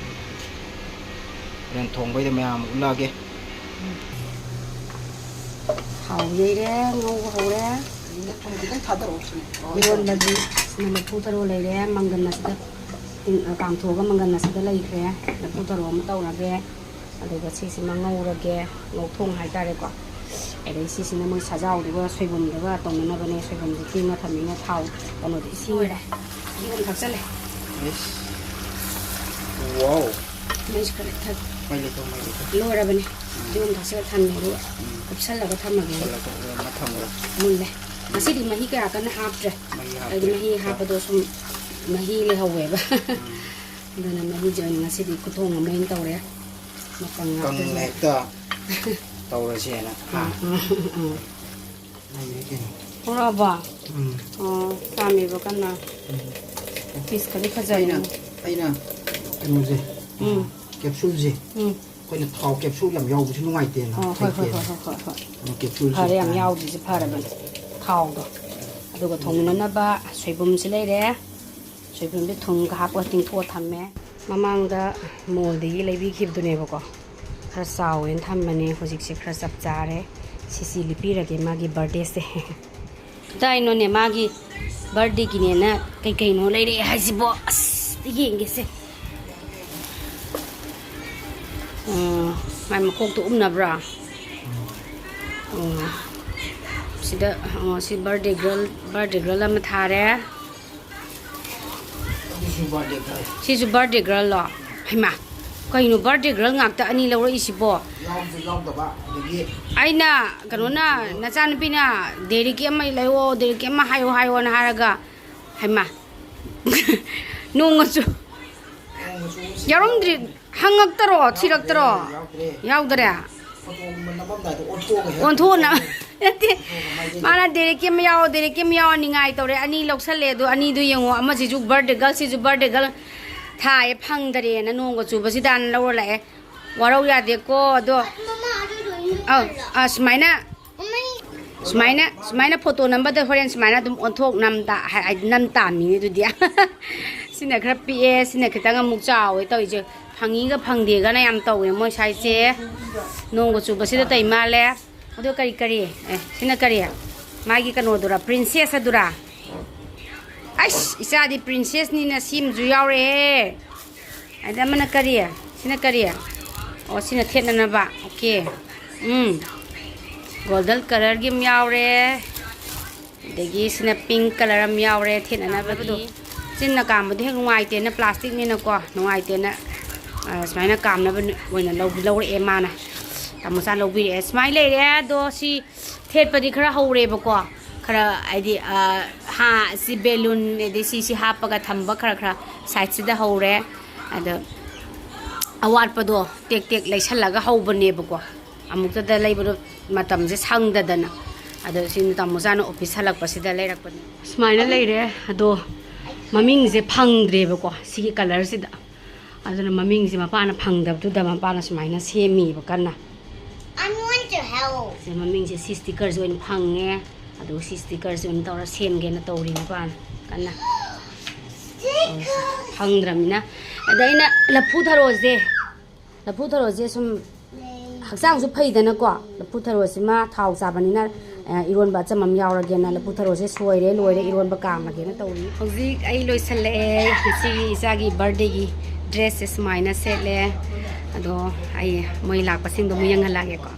ꯍꯣꯔꯦꯟ ꯊꯣꯡꯕꯩꯗ ꯃꯌꯥꯝ ꯎꯠꯂꯛꯑꯒꯦ꯫ ꯊꯥꯎ ꯌꯩꯔꯦ, ꯉꯧꯕ ꯍꯧꯔꯦ꯫ ꯊꯨꯝ ꯈꯤꯇꯪ ꯊꯥꯗꯔꯛꯑꯣ ꯁꯤꯅꯦ꯫ ꯏꯔꯣꯟꯕꯒꯤ ꯁꯤꯅ ꯂꯐꯨ ꯊꯔꯣ ꯂꯩꯔꯦ, ꯃꯪꯒꯟ ꯑꯁꯤꯗ ꯇꯤꯡ-, ꯀꯥꯝꯊꯣꯛꯑꯒ ꯃꯪꯒꯟ ꯑꯁꯤꯗ ꯂꯩꯈ꯭ꯔꯦ꯫ ꯂꯐꯨ ꯊꯔꯣ ꯑꯃ ꯇꯧꯔꯒꯦ꯫ ꯑꯗꯨꯒ ꯁꯤꯁꯤꯃ ꯉꯧꯔꯒꯦ, ꯉꯧꯊꯣꯡ ꯍꯥꯏꯇꯥꯔꯦꯀꯣ꯫ ꯑꯗꯩ ꯁꯤꯁꯤꯅ ꯃꯣꯏ ꯁꯥꯖꯥꯎꯗꯨꯒ ꯁꯣꯏꯕꯨꯝꯗꯨꯒ ꯇꯧꯅꯅꯕꯅꯦ꯫ ꯁꯣꯏꯕꯨꯝꯁꯦ ꯇꯤꯡꯉ ꯊꯝꯃꯤꯅ ꯊꯥꯎ ꯀꯩꯅꯣꯗꯣ ꯏꯁꯤꯡ ꯂꯣꯏꯔꯦ꯫ ꯁꯤꯒꯨꯝ ꯊꯛꯆꯜꯂꯦ꯫ ꯏꯁ꯫ ꯋꯥꯎ꯫ ꯃꯩꯁꯨ ꯈꯔ ꯊꯛ-꯫ ꯃꯩ ꯂꯩꯊꯧ, ꯃꯩ ꯂꯩꯊꯧ꯫ ꯂꯣꯏꯔꯕꯅꯦ꯫ ꯎꯝ꯫ ꯁꯤꯒꯨꯝ ꯊꯛꯆꯜꯂ ꯊꯝꯃꯦ꯫ ꯑꯗꯨꯒ ꯎꯝ꯫ ꯀꯨꯞꯁꯜꯂꯒ ꯊꯝꯃꯒꯦ꯫ ꯀꯨꯞꯁꯜꯂꯒ ꯊꯝꯃꯒ꯫ ꯃꯨꯜꯂꯦ꯫ ꯉꯁꯤꯗꯤ ꯃꯍꯤ ꯀꯌꯥ ꯀꯟꯅ ꯍꯥꯞꯇ꯭ꯔꯦ꯫ ꯃꯍꯤ ꯍꯥꯞꯇ꯭ꯔꯦ꯫ ꯑꯩꯗꯤ ꯃꯍꯤ ꯍꯥꯞꯄꯗꯣ ꯁꯨꯝ ꯃꯍꯤ ꯂꯩꯍꯧꯋꯦꯕ꯫ ꯎꯝ꯫ ꯑꯗꯨꯅ ꯃꯍꯤꯁꯦ ꯑꯣꯏꯅ ꯉꯁꯤꯗꯤ ꯈꯨꯊꯣꯡ ꯑꯃ ꯑꯣꯏꯅ ꯇꯧꯔꯦ꯫ ꯃꯄꯪ ꯀꯪꯅ ꯉꯥꯛꯇꯁꯤꯅ꯫ ꯍꯦꯛꯇ꯫ ꯇꯧꯔꯁꯦꯅ꯫ ꯍꯥ? ꯎꯝ, ꯎꯝ, ꯎꯝ꯫ ꯂꯩꯔꯦ ꯀꯩꯅꯣ꯫ ꯊꯣꯛꯂꯛꯑꯕꯣ? ꯎꯝ꯫ ꯑꯣ, ꯆꯥꯝꯃꯤꯕ ꯀꯟꯅ꯫ ꯎꯝ꯫ ꯄꯤꯁꯀꯗꯤ ꯑꯩꯅ ꯐꯖꯕꯅꯤ꯫ ꯑꯩꯅ ꯀꯩꯅꯣꯁꯦ, ꯎꯝ꯫ ꯀꯦꯞꯁꯨꯜꯁꯦ, ꯎꯝ꯫ ꯑꯩꯈꯣꯏꯅ ꯊꯥꯎ ꯀꯦꯞꯁꯨꯜ ꯌꯥꯝ ꯌꯥꯎꯕꯁꯨ ꯅꯨꯡꯉꯥꯏꯇꯦꯅ꯫ ꯑꯣ, ꯍꯣꯏ, ꯍꯣꯏ, ꯐꯩꯇꯦꯅ꯫ ꯍꯣꯏ, ꯍꯣꯏ, ꯍꯣꯏ, ꯍꯣꯏ꯫ ꯑꯗꯣ ꯀꯦꯞꯁꯨꯜꯁꯦ ꯐꯔꯦ, ꯌꯥꯝ ꯍꯥꯟꯅ ꯌꯥꯎꯗ꯭ꯔꯤꯁꯦ ꯐꯔꯕꯅꯤ꯫ ꯊꯥꯎꯗꯣ꯫ ꯑꯗꯨꯒ ꯊꯣꯡꯅꯅꯕ ꯁꯣꯏꯕꯨꯝꯁꯤ ꯂꯩꯔꯦ꯫ ꯁꯣꯏꯕꯨꯝꯁꯦ ꯊꯨꯝꯒ ꯍꯥꯞꯄꯒ ꯇꯤꯡꯊꯣꯛꯑ ꯊꯝꯃꯦ꯫ ꯃꯃꯥꯡꯗ ꯃꯣꯜꯗꯒꯤ ꯂꯩꯕꯤꯈꯤꯕꯗꯨꯅꯦꯕꯀꯣ꯫ ꯈꯔ ꯆꯥꯎꯋꯦꯅ ꯊꯝꯕꯅꯦ, ꯍꯧꯖꯤꯛꯁꯦ ꯈꯔ ꯆꯞ ꯆꯥꯔꯦ꯫ ꯁꯤꯁꯤ ꯂꯤꯄꯤꯔꯒꯦ ꯃꯥꯒꯤ ꯕꯥꯔꯗꯦꯁꯦ꯫ ꯀꯗꯥꯏꯅꯣꯅꯦ ꯃꯥꯒꯤ ꯕꯥꯔꯗꯦꯒꯤꯅꯦꯅ ꯀꯩ ꯀꯩꯅꯣ ꯂꯩꯔꯛꯑꯦ ꯍꯥꯏꯁꯤꯕꯣ? ꯑꯁ, ꯌꯦꯡꯒꯦꯁꯦ꯫ ꯎꯝ, ꯃꯥꯏ ꯃꯀꯣꯛꯇꯣ ꯎꯞꯅꯕ꯭ꯔꯥ? ꯎꯝ, ꯁꯤꯗ, ꯑꯣ, ꯁꯤ ꯕꯥꯔꯗꯦ ꯒꯔꯜ, ꯕꯥꯔꯗꯦ ꯒꯔꯜ ꯑꯃ ꯊꯥꯔꯦ꯫ ꯑꯗꯨꯁꯨ ꯕꯥꯔꯗꯦ ꯒꯔꯜ꯫ ꯁꯤꯁꯨ ꯕꯥꯔꯗꯦ ꯒꯔꯜꯂꯣ? ꯍꯩꯃꯥ, ꯀꯩꯅꯣ ꯕꯥꯔꯗꯦ ꯒꯔꯜ ꯉꯥꯛꯇ ꯑꯅꯤ ꯂꯧꯔꯛꯏꯁꯤꯕꯣ? ꯌꯥꯎꯁꯨ ꯌꯥꯎꯗꯕ, ꯑꯗꯒꯤ ꯑꯩꯅ, ꯀꯩꯅꯣꯅ, ꯅꯆꯥꯅꯨꯄꯤꯅ ꯗꯦꯔꯤꯛꯀꯤ ꯑꯃ ꯂꯩꯑꯣ, ꯗꯦꯔꯤꯛꯀꯤ ꯑꯃ ꯍꯥꯏꯌꯣ ꯍꯥꯏꯌꯣꯅ ꯍꯥꯏꯔꯒ, ꯍꯩꯃꯥ, ꯅꯣꯡꯃꯁꯨ ꯅꯣꯡꯃꯁꯨ ꯌꯥꯎꯔꯝꯗ꯭ꯔꯤ, ꯍꯪꯉꯛꯇꯔꯣ, ꯊꯤꯔꯛꯇꯔꯣ? ꯌꯥꯎꯗ꯭ꯔꯦ꯫ ꯌꯥꯎꯗꯔꯦ? ꯐꯣꯇꯣꯒꯨꯝꯕ ꯅꯝꯃꯝꯗꯥꯏꯗ ꯑꯣꯟꯊꯣꯛꯑꯒ ꯍꯦꯛ ꯑꯣꯟꯊꯣꯛꯅ ꯐꯣꯇꯣꯒ ꯃꯥꯏꯗꯩꯗ ꯅꯠꯇꯦ꯫ ꯃꯥꯅ ꯗꯦꯔꯤꯛꯀꯤ ꯑꯃ ꯌꯥꯎ, ꯗꯦꯔꯤꯛꯀꯤ ꯑꯃ ꯌꯥꯎ ꯅꯤꯡꯉꯥꯏ ꯇꯧꯔꯦ꯫ ꯑꯅꯤ ꯂꯧꯁꯜꯂꯦ꯫ ꯑꯗꯣ ꯑꯅꯤꯗꯨ ꯌꯦꯡꯉꯣ, ꯑꯃꯁꯤꯁꯨ ꯕꯥꯔꯗꯦ ꯒꯔꯜ, ꯁꯤꯁꯨ ꯕꯥꯔꯗꯦ ꯒꯔꯜ ꯊꯥꯏꯌꯦ, ꯐꯪꯗꯔꯦꯅ ꯅꯣꯡꯒ ꯆꯨꯕꯁꯤꯗꯥꯅ ꯂꯧꯔ ꯂꯥꯛꯑꯦ꯫ ꯋꯥꯔꯧ ꯌꯥꯗꯦꯀꯣ꯫ ꯑꯗꯣ ꯑꯧ, ꯑꯥ, ꯁꯨꯃꯥꯏꯅ ꯁꯨꯃꯥꯏꯅ, ꯁꯨꯃꯥꯏꯅ ꯐꯣꯇꯣ ꯅꯝꯕꯗ ꯍꯣꯔꯦꯟ ꯁꯨꯃꯥꯏꯅ ꯑꯗꯨꯝ ꯑꯣꯟꯊꯣꯛ ꯅꯝ ꯇꯥ-, ꯍꯥꯏ-, ꯍꯥꯏꯗꯤ ꯅꯝ ꯇꯥꯃꯤꯅꯦ ꯑꯗꯨꯗꯤ꯫ ꯁꯤꯅ ꯈꯔ ꯄꯤꯛꯑꯦ, ꯁꯤꯅ ꯈꯤꯇꯪ ꯑꯃꯨꯛ ꯆꯥꯎꯋꯦ ꯇꯧꯔꯤꯁꯦ꯫ ꯐꯪꯉꯤꯒ ꯐꯪꯗꯦꯒꯅ ꯌꯥꯝ ꯇꯧꯋꯦ ꯃꯣꯏ ꯁ꯭ꯋꯥꯏꯁꯦ꯫ ꯅꯣꯡꯒ ꯆꯨꯕꯁꯤꯗ ꯇꯧ ꯃꯥꯜꯂꯦ꯫ ꯑꯗꯣ ꯀꯔꯤ, ꯀꯔꯤ? ꯑꯦ, ꯁꯤꯅ ꯀꯔꯤ? ꯃꯥꯒꯤ ꯀꯩꯅꯣꯗꯨꯔꯥ, princess ꯑꯗꯨꯔꯥ? ꯑꯩꯁ, ꯏꯆꯥꯗꯤ princessꯅꯤꯅ ꯁꯤꯃꯁꯨ ꯌꯥꯎꯔꯛꯑꯦ꯫ ꯑꯗ ꯑꯃꯅ ꯀꯔꯤ? ꯁꯤꯅ ꯀꯔꯤ? ꯑꯣ, ꯁꯤꯅ ꯊꯦꯠꯅꯅꯕ꯫ ꯑꯣꯀꯦ꯫ ꯎꯝ꯫ Golden colourꯒꯤ ꯑꯃ ꯌꯥꯎꯔꯦ꯫ ꯑꯗꯒꯤ ꯁꯤꯅ pink colour ꯑꯃ ꯌꯥꯎꯔꯦ, ꯊꯦꯠꯅꯅꯕꯗꯣ꯫ ꯆꯤꯟꯅ ꯀꯥꯝꯕꯗꯤ ꯍꯦꯛ ꯅꯨꯡꯉꯥꯏꯇꯦꯅ, plasticꯅꯤꯅꯀꯣ, ꯅꯨꯡꯉꯥꯏꯇꯦꯅ, ꯑ, ꯁꯨꯃꯥꯏꯅ ꯀꯥꯝꯅꯕ ꯑꯣꯏꯅ ꯂꯧ-, ꯂꯧꯔꯛꯑꯦ ꯃꯥꯅ꯫ ꯇꯥꯃꯣꯆꯥ ꯂꯧꯕꯤꯔꯛꯑꯦ꯫ ꯁꯨꯃꯥꯏꯅ ꯂꯩꯔꯦ꯫ ꯑꯗꯣ ꯁꯤ ꯊꯦꯠꯄꯗꯤ ꯈꯔ ꯍꯧꯔꯦꯕꯀꯣ꯫ ꯈꯔ ꯍꯥꯏꯗꯤ, ꯑ, ꯍꯥ, ꯁꯤ balloon ꯑꯗꯩ ꯁꯤ, ꯁꯤ ꯍꯥꯞꯄꯒ ꯊꯝꯕ ꯈꯔ ꯈꯔ sideꯁꯤꯗ ꯍꯧꯔꯦ꯫ ꯑꯗꯣ ꯑꯋꯥꯠꯄꯗꯣ ꯇꯦꯛ ꯇꯦꯛ ꯂꯩꯁꯜꯂꯒ ꯍꯧꯕꯅꯦꯕꯀꯣ꯫ ꯑꯃꯨꯛꯇꯗ ꯂꯩꯕꯗꯣ ꯃꯇꯝꯁꯦ ꯁꯪꯗꯗꯅ꯫ ꯑꯗꯣ ꯁꯤ ꯇꯥꯃꯣꯆꯥꯅ ꯑꯣꯐꯤꯁ ꯍꯜꯂꯛꯄꯁꯤꯗ ꯂꯩꯔꯛꯄꯅꯤ꯫ ꯁꯨꯃꯥꯏꯅ ꯂꯩꯔꯦ꯫ ꯑꯗꯣ ꯃꯃꯤꯡꯁꯦ ꯐꯪꯗ꯭ꯔꯦꯕꯀꯣ ꯁꯤꯒꯤ ꯀꯂꯔꯁꯤꯗ꯫ ꯑꯗꯨꯅ ꯃꯃꯤꯡꯁꯦ ꯃꯄꯥꯅ ꯐꯪꯗꯕꯗꯨꯗ ꯃꯄꯥꯅ ꯁꯨꯃꯥꯏꯅ ꯁꯦꯝꯃꯤꯕ ꯀꯟꯅ꯫ I want to help. ꯁꯦ, ꯃꯃꯤꯡꯁꯦ ꯁꯤ ꯁ꯭ꯇꯤꯀꯔꯁꯦ ꯑꯣꯏꯅ ꯐꯪꯉꯦ꯫ ꯑꯗꯨ ꯁꯤ ꯁ꯭ꯇꯤꯀꯔꯁꯦ ꯑꯣꯏꯅ ꯇꯧꯔ ꯁꯦꯝꯒꯦꯅ ꯇꯧꯔꯤ ꯃꯄꯥꯅ ꯀꯟꯅ꯫ ꯐꯪꯗ꯭ꯔꯕꯅꯤꯅ꯫ ꯑꯗ ꯑꯩꯅ ꯂꯐꯨ ꯊꯔꯣꯁꯦ, ꯂꯐꯨ ꯊꯔꯣꯁꯦ ꯁꯨꯝ ꯍꯛꯆꯥꯡꯁꯨ ꯐꯩꯗꯅꯀꯣ꯫ ꯂꯐꯨ ꯊꯔꯣꯁꯤꯃ ꯊꯥꯎ ꯆꯥꯕꯅꯤꯅ, ꯑ, ꯏꯔꯣꯟꯕ ꯑꯆꯝꯕ ꯑꯃ ꯌꯥꯎꯔꯒꯦꯅ ꯂꯐꯨ ꯊꯔꯣꯁꯦ ꯁꯣꯏꯔꯦ, ꯂꯣꯏꯔꯦ, ꯏꯔꯣꯟꯕ ꯀꯥꯝꯃꯒꯦꯅ ꯇꯧꯔꯤ꯫ ꯍꯧꯖꯤꯛ ꯑꯩ ꯂꯣꯏꯁꯜꯂꯛꯑꯦ ꯉꯁꯤꯒꯤ ꯏꯆꯥꯒꯤ ꯕꯥꯔꯗꯦꯒꯤ ꯗ꯭ꯔꯦꯁꯁꯦ ꯁꯨꯃꯥꯏꯅ ꯁꯦꯠꯂꯦ꯫ ꯑꯗꯣ ꯑꯩ ꯃꯣꯏ ꯂꯥꯛꯄꯁꯤꯡꯗꯣ ꯑꯃꯨꯛ ꯌꯦꯡꯍꯜꯂꯛꯑꯒꯦꯀꯣ꯫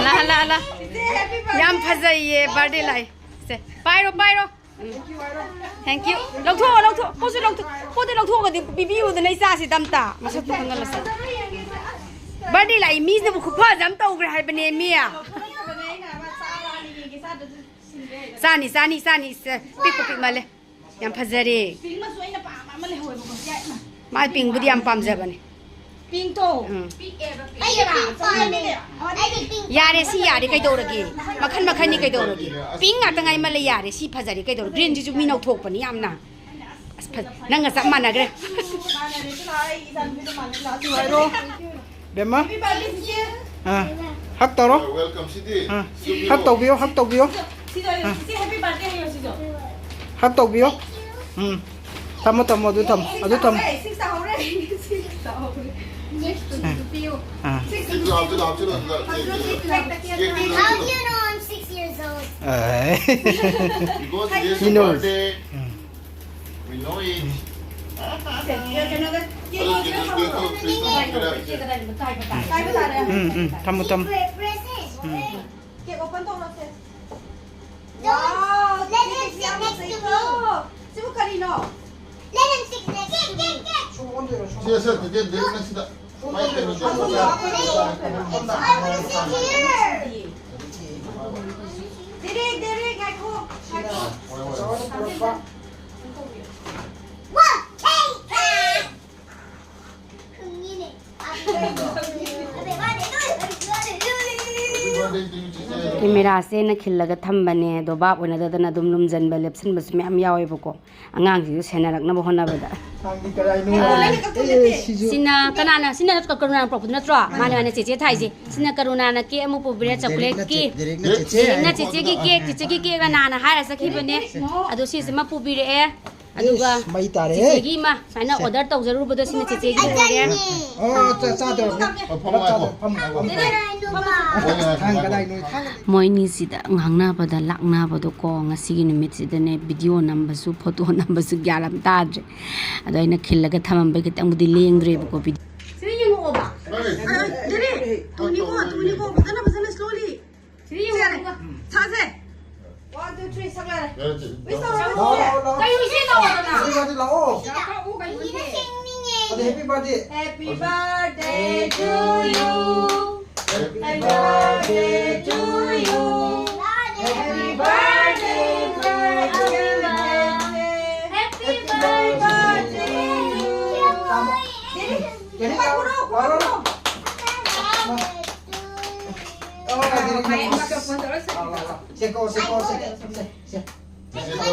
ꯂꯥ, ꯂꯥ, ꯂꯥ꯫ ꯌꯥꯝ ꯐꯖꯩꯌꯦ ꯕꯥꯔꯗꯦ ꯂꯥꯏ꯫ ꯁꯦ, ꯄꯥꯏꯔꯣ, ꯄꯥꯏꯔꯣ꯫ ꯎꯝ꯫ Thank you꯫ ꯂꯧꯊꯣꯛꯑꯣ, ꯂꯧꯊꯣꯛꯑꯣ꯫ ꯄꯣꯠꯁꯨ ꯂꯧꯊꯣꯛ-, ꯄꯣꯠꯇꯤ ꯂꯧꯊꯣꯛꯑꯒꯗꯤ ꯄꯤꯕꯤꯌꯨꯗꯅ ꯏꯆꯥꯁꯤꯗ ꯑꯝꯇ꯫ ꯃꯁꯛꯇꯨ ꯈꯪꯍꯜꯂꯁꯤ꯫ ꯕꯥꯔꯗꯦ ꯂꯥꯛꯏ ꯃꯤꯁꯤꯅꯕꯨ ꯈꯨꯐꯖ ꯑꯃ ꯇꯧꯈ꯭ꯔꯦ ꯍꯥꯏꯕꯅꯦ ꯃꯤ꯫ ꯆꯥꯅꯤ, ꯆꯥꯅꯤ, ꯆꯥꯅꯤ꯫ ꯁꯦ, ꯄꯤꯛꯄꯨ ꯄꯤꯛꯃꯜꯂꯦ꯫ ꯌꯥꯝ ꯐꯖꯔꯦ꯫ ꯄꯤꯡ ꯃꯆꯨ ꯑꯩꯅ ꯄꯥꯝꯕ ꯑꯃ ꯂꯩꯍꯧꯋꯦꯕꯀꯣ꯫ ꯁꯤ ꯌꯥꯏ, ꯏꯃꯥ꯫ ꯃꯥ ꯄꯤꯡꯕꯨꯗꯤ ꯌꯥꯝ ꯄꯥꯝꯖꯕꯅꯦ꯫ ꯄꯤꯡꯇꯣ꯫ ꯎꯝ꯫ ꯄꯤꯛꯑꯦꯕ, ꯄꯤꯛꯑꯦꯕ꯫ ꯑꯩꯗꯤ ꯄꯤꯡ ꯄꯥꯝꯃꯦ꯫ ꯑꯩꯗꯤ ꯄꯤꯡ ꯌꯥꯔꯦ, ꯁꯤ ꯌꯥꯔꯦ, ꯀꯩꯗꯧꯔꯒꯦ? ꯃꯈꯟ ꯃꯈꯟꯅꯤ, ꯀꯩꯗꯧꯔꯒꯦ? ꯄꯤꯡ ꯉꯥꯛꯇ ꯉꯥꯏꯃꯜꯂꯦ, ꯌꯥꯔꯦ, ꯁꯤ ꯐꯖꯔꯦ, ꯀꯩꯗꯧꯔꯒꯦ? ꯒ꯭ꯔꯤꯟꯁꯤꯁꯨ ꯃꯤ ꯅꯧꯊꯣꯛꯄꯅꯤ ꯌꯥꯝꯅ꯫ ꯑꯁ, ꯐ-, ꯅꯪꯒ ꯆꯞ ꯃꯥꯟꯅꯈ꯭ꯔꯦ꯫ ꯃꯥꯟꯅꯔꯦ, ꯁꯤ ꯂꯥꯛꯑꯣ, ꯑꯩ ꯏꯆꯥꯅꯨꯄꯤꯗꯣ ꯃꯥꯟꯅꯔꯦ, ꯂꯥꯛꯑꯣ, ꯁꯤ ꯍꯥꯏꯔꯣ꯫ ꯕꯦꯝꯃ? Happy birthday, ꯆꯤꯆꯦ꯫ ꯑꯥ, ꯍꯛ ꯇꯧꯔꯣ꯫ Welcome, ꯁꯤꯗꯤ꯫ ꯑꯥ, ꯍꯛ ꯇꯧꯕꯤꯌꯣ, ꯍꯛ ꯇꯧꯕꯤꯌꯣ꯫ ꯁꯤꯗꯣ, ꯑꯥ꯫ ꯆꯤꯆꯦ, happy birthday ꯍꯥꯏꯌꯣ, ꯁꯤꯗꯣ꯫ ꯍꯛ ꯇꯧꯕꯤꯌꯣ꯫ ꯎꯝ꯫ ꯊꯝꯃꯣ, ꯊꯝꯃꯣ, ꯑꯗꯨ ꯊꯝꯃꯣ, ꯑꯗꯨ ꯊꯝꯃꯣ꯫ Six ꯇꯥꯍꯧꯔꯦ, six ꯇꯥꯍꯧꯔꯦ꯫ Six ꯇꯥꯍꯧꯔꯦ꯫ ꯑꯥ꯫ Six ꯁꯤꯗ ꯍꯥꯞꯆꯤꯜꯂꯣ, ꯍꯥꯞꯆꯤꯜꯂꯣ, ꯍꯥꯞꯆꯤꯜꯂꯣ꯫ Cake ꯄꯤꯔꯛꯑꯣ꯫ How do you know I'm six years old? Ah. Because it is your birthday. Um. We know it. ꯀꯩꯅꯣꯗ, cake cake cake cake cake cake cake cake cake ꯀꯥꯏꯕ ꯇꯥꯔꯦ꯫ ꯎꯝ, ꯎꯝ, ꯊꯝꯃꯣ, ꯊꯝꯃꯣ꯫ Secret present. ꯎꯝ꯫ Cake open ꯇꯧꯔꯁꯦ꯫ Wow, let him sit next to me. ꯁꯤꯕꯨ ꯀꯔꯤꯅꯣ? Let him sit next to me. ꯁꯦ, ꯁꯦ, ꯇꯤꯀꯦꯠ ꯗꯦꯔꯦꯛ ꯅꯛꯁꯤꯗ꯫ ꯃꯥꯏ ꯀꯩꯅꯣ ꯇꯧꯔꯣ꯫ I want to sit here. Derek, Derek, ꯉꯥꯏꯈꯣ, ꯉꯥꯏꯈꯣ꯫ What? Take that. ꯈꯪꯉꯤꯅꯦ꯫ ꯑꯕꯦ, ꯃꯥꯅꯦ꯫ ꯀꯦꯃꯦꯔꯥꯁꯦ ꯑꯩꯅ ꯈꯤꯜꯂꯒ ꯊꯝꯕꯅꯦ, ꯑꯗꯣ ꯚꯥꯞ ꯑꯣꯏꯅꯗꯗꯅ ꯑꯗꯨꯝ ꯂꯨꯝꯖꯟꯕ, ꯂꯦꯞꯁꯟꯕꯁꯨ ꯃꯌꯥꯝ ꯌꯥꯎꯋꯦꯕꯀꯣ, ꯑꯉꯥꯡꯁꯤꯡꯁꯨ ꯁꯦꯟꯅꯔꯛꯅꯕ ꯍꯣꯠꯅꯕꯗ꯫ ꯅꯪꯗꯤ ꯀꯗꯥꯏꯅꯣ? ꯑꯥ, ꯑꯦ, ꯁꯤꯁꯨ꯫ ꯁꯤꯅ ꯀꯅꯥꯅ? ꯁꯤꯅ ꯀ-, ꯀꯔꯨꯅꯥꯅ ꯄꯨꯔꯛꯄꯗꯨ ꯅꯠꯇ꯭ꯔꯣ? ꯃꯥꯅꯦ, ꯃꯥꯅꯦ, ꯆꯦꯆꯦ ꯊꯥꯏꯁꯦ꯫ ꯁꯤꯅ ꯀꯔꯨꯅꯥꯅ ꯀꯦꯛ ꯑꯃ ꯄꯨꯕꯤꯔꯦ, ꯗꯦꯔꯤꯛꯅ ꯆꯣꯀ꯭ꯂꯦꯠꯀꯤ꯫ ꯆꯦ-, ꯗꯦꯔꯤꯛꯅ ꯆꯦꯆꯦ꯫ ꯗꯦꯔꯤꯛꯅ ꯆꯦꯆꯦꯒꯤ ꯀꯦꯛ, ꯆꯦꯆꯦꯒꯤ ꯀꯦꯛ ꯅꯍꯥꯟꯅ ꯍꯥꯏꯔ ꯆꯠꯈꯤꯕꯅꯦ꯫ ꯑꯗꯣ ꯁꯤꯁꯤꯃ ꯄꯨꯕꯤꯔꯛꯑꯦ꯫ ꯑꯗꯨꯒ ꯏꯁ, ꯃꯩ ꯇꯥꯔꯦꯍꯦ꯫ ꯆꯦꯆꯦꯒꯤ ꯑꯃ ꯁꯨꯃꯥꯏꯅ ꯁꯦ꯫ Order ꯇꯧꯖꯔꯨꯕꯗꯣ ꯁꯤꯅ ꯆꯦꯆꯦꯒꯤ ꯑꯣꯏꯔꯦ꯫ ꯑꯣ, ꯆꯥ-, ꯆꯥꯗ꯭ꯔꯣ? ꯐꯝꯃꯣ, ꯐꯝꯃꯣ, ꯐꯝꯃꯣ꯫ ꯊꯥꯡ ꯀꯗꯥꯏꯅꯣ? ꯊꯥꯡ꯫ ꯃꯣꯏꯅꯤꯁꯤꯗ ꯉꯥꯡꯅꯕꯗ ꯂꯥꯛꯅꯕꯗꯣꯀꯣ, ꯉꯁꯤꯒꯤ ꯅꯨꯃꯤꯠꯁꯤꯗꯅꯦ video ꯅꯝꯕꯁꯨ photo ꯅꯝꯕꯁꯨ ꯒ꯭ꯌꯥꯟ ꯑꯃ ꯇꯥꯗ꯭ꯔꯦ꯫ ꯑꯗꯣ ꯑꯩꯅ ꯈꯤꯜꯂꯒ ꯊꯝꯃꯝꯕꯩ ꯈꯤꯇꯪꯕꯨꯗꯤ ꯂꯦꯡꯗ꯭ꯔꯦꯕꯀꯣ video꯫ ꯁꯤꯗ ꯌꯦꯡꯉꯛꯑꯣꯕ꯫ ꯑ, ꯗꯦꯔꯦ, ꯇꯨꯅꯤꯀꯣ, ꯇꯨꯅꯤꯀꯣ, ꯐꯖꯅ, ꯐꯖꯅ slowly꯫ ꯁꯤꯗ ꯌꯦꯡꯉꯣ, ꯁꯤꯗ꯫ ꯁꯥꯁꯦ꯫ One, two, three, ꯁꯛ ꯂꯥꯛꯑꯦ꯫ ꯌꯥꯔꯦ, ꯆꯦ꯫ ꯋꯤꯁ ꯇꯧꯔꯣ, ꯂꯥꯛꯑꯣ, ꯂꯥꯛꯑꯣ, ꯂꯥꯛꯑꯣ꯫ ꯀꯩꯅꯣ ꯏꯆꯦ ꯂꯥꯛꯑꯣꯗꯅ꯫ Happy birthday ꯂꯥꯛꯑꯣ꯫ ꯀꯛꯑꯣ, ꯀꯩꯅꯣ ꯏꯆꯦ꯫ ꯑꯗꯣ happy birthday꯫ Happy birthday to you. Happy birthday to you. Happy birthday, birthday, birthday. Happy birthday to you. ꯀꯦꯔꯤ, ꯀꯦꯔꯤ, ꯂꯥꯛꯑꯣ, ꯂꯥꯛꯑꯣ, ꯂꯥꯛꯑꯣ꯫ ꯁꯦ, ꯀꯣ, ꯁꯦ, ꯀꯣ, ꯁꯦ, ꯁꯦ, ꯁꯦ꯫ ꯁꯦ, ꯁꯦ, ꯁꯦ,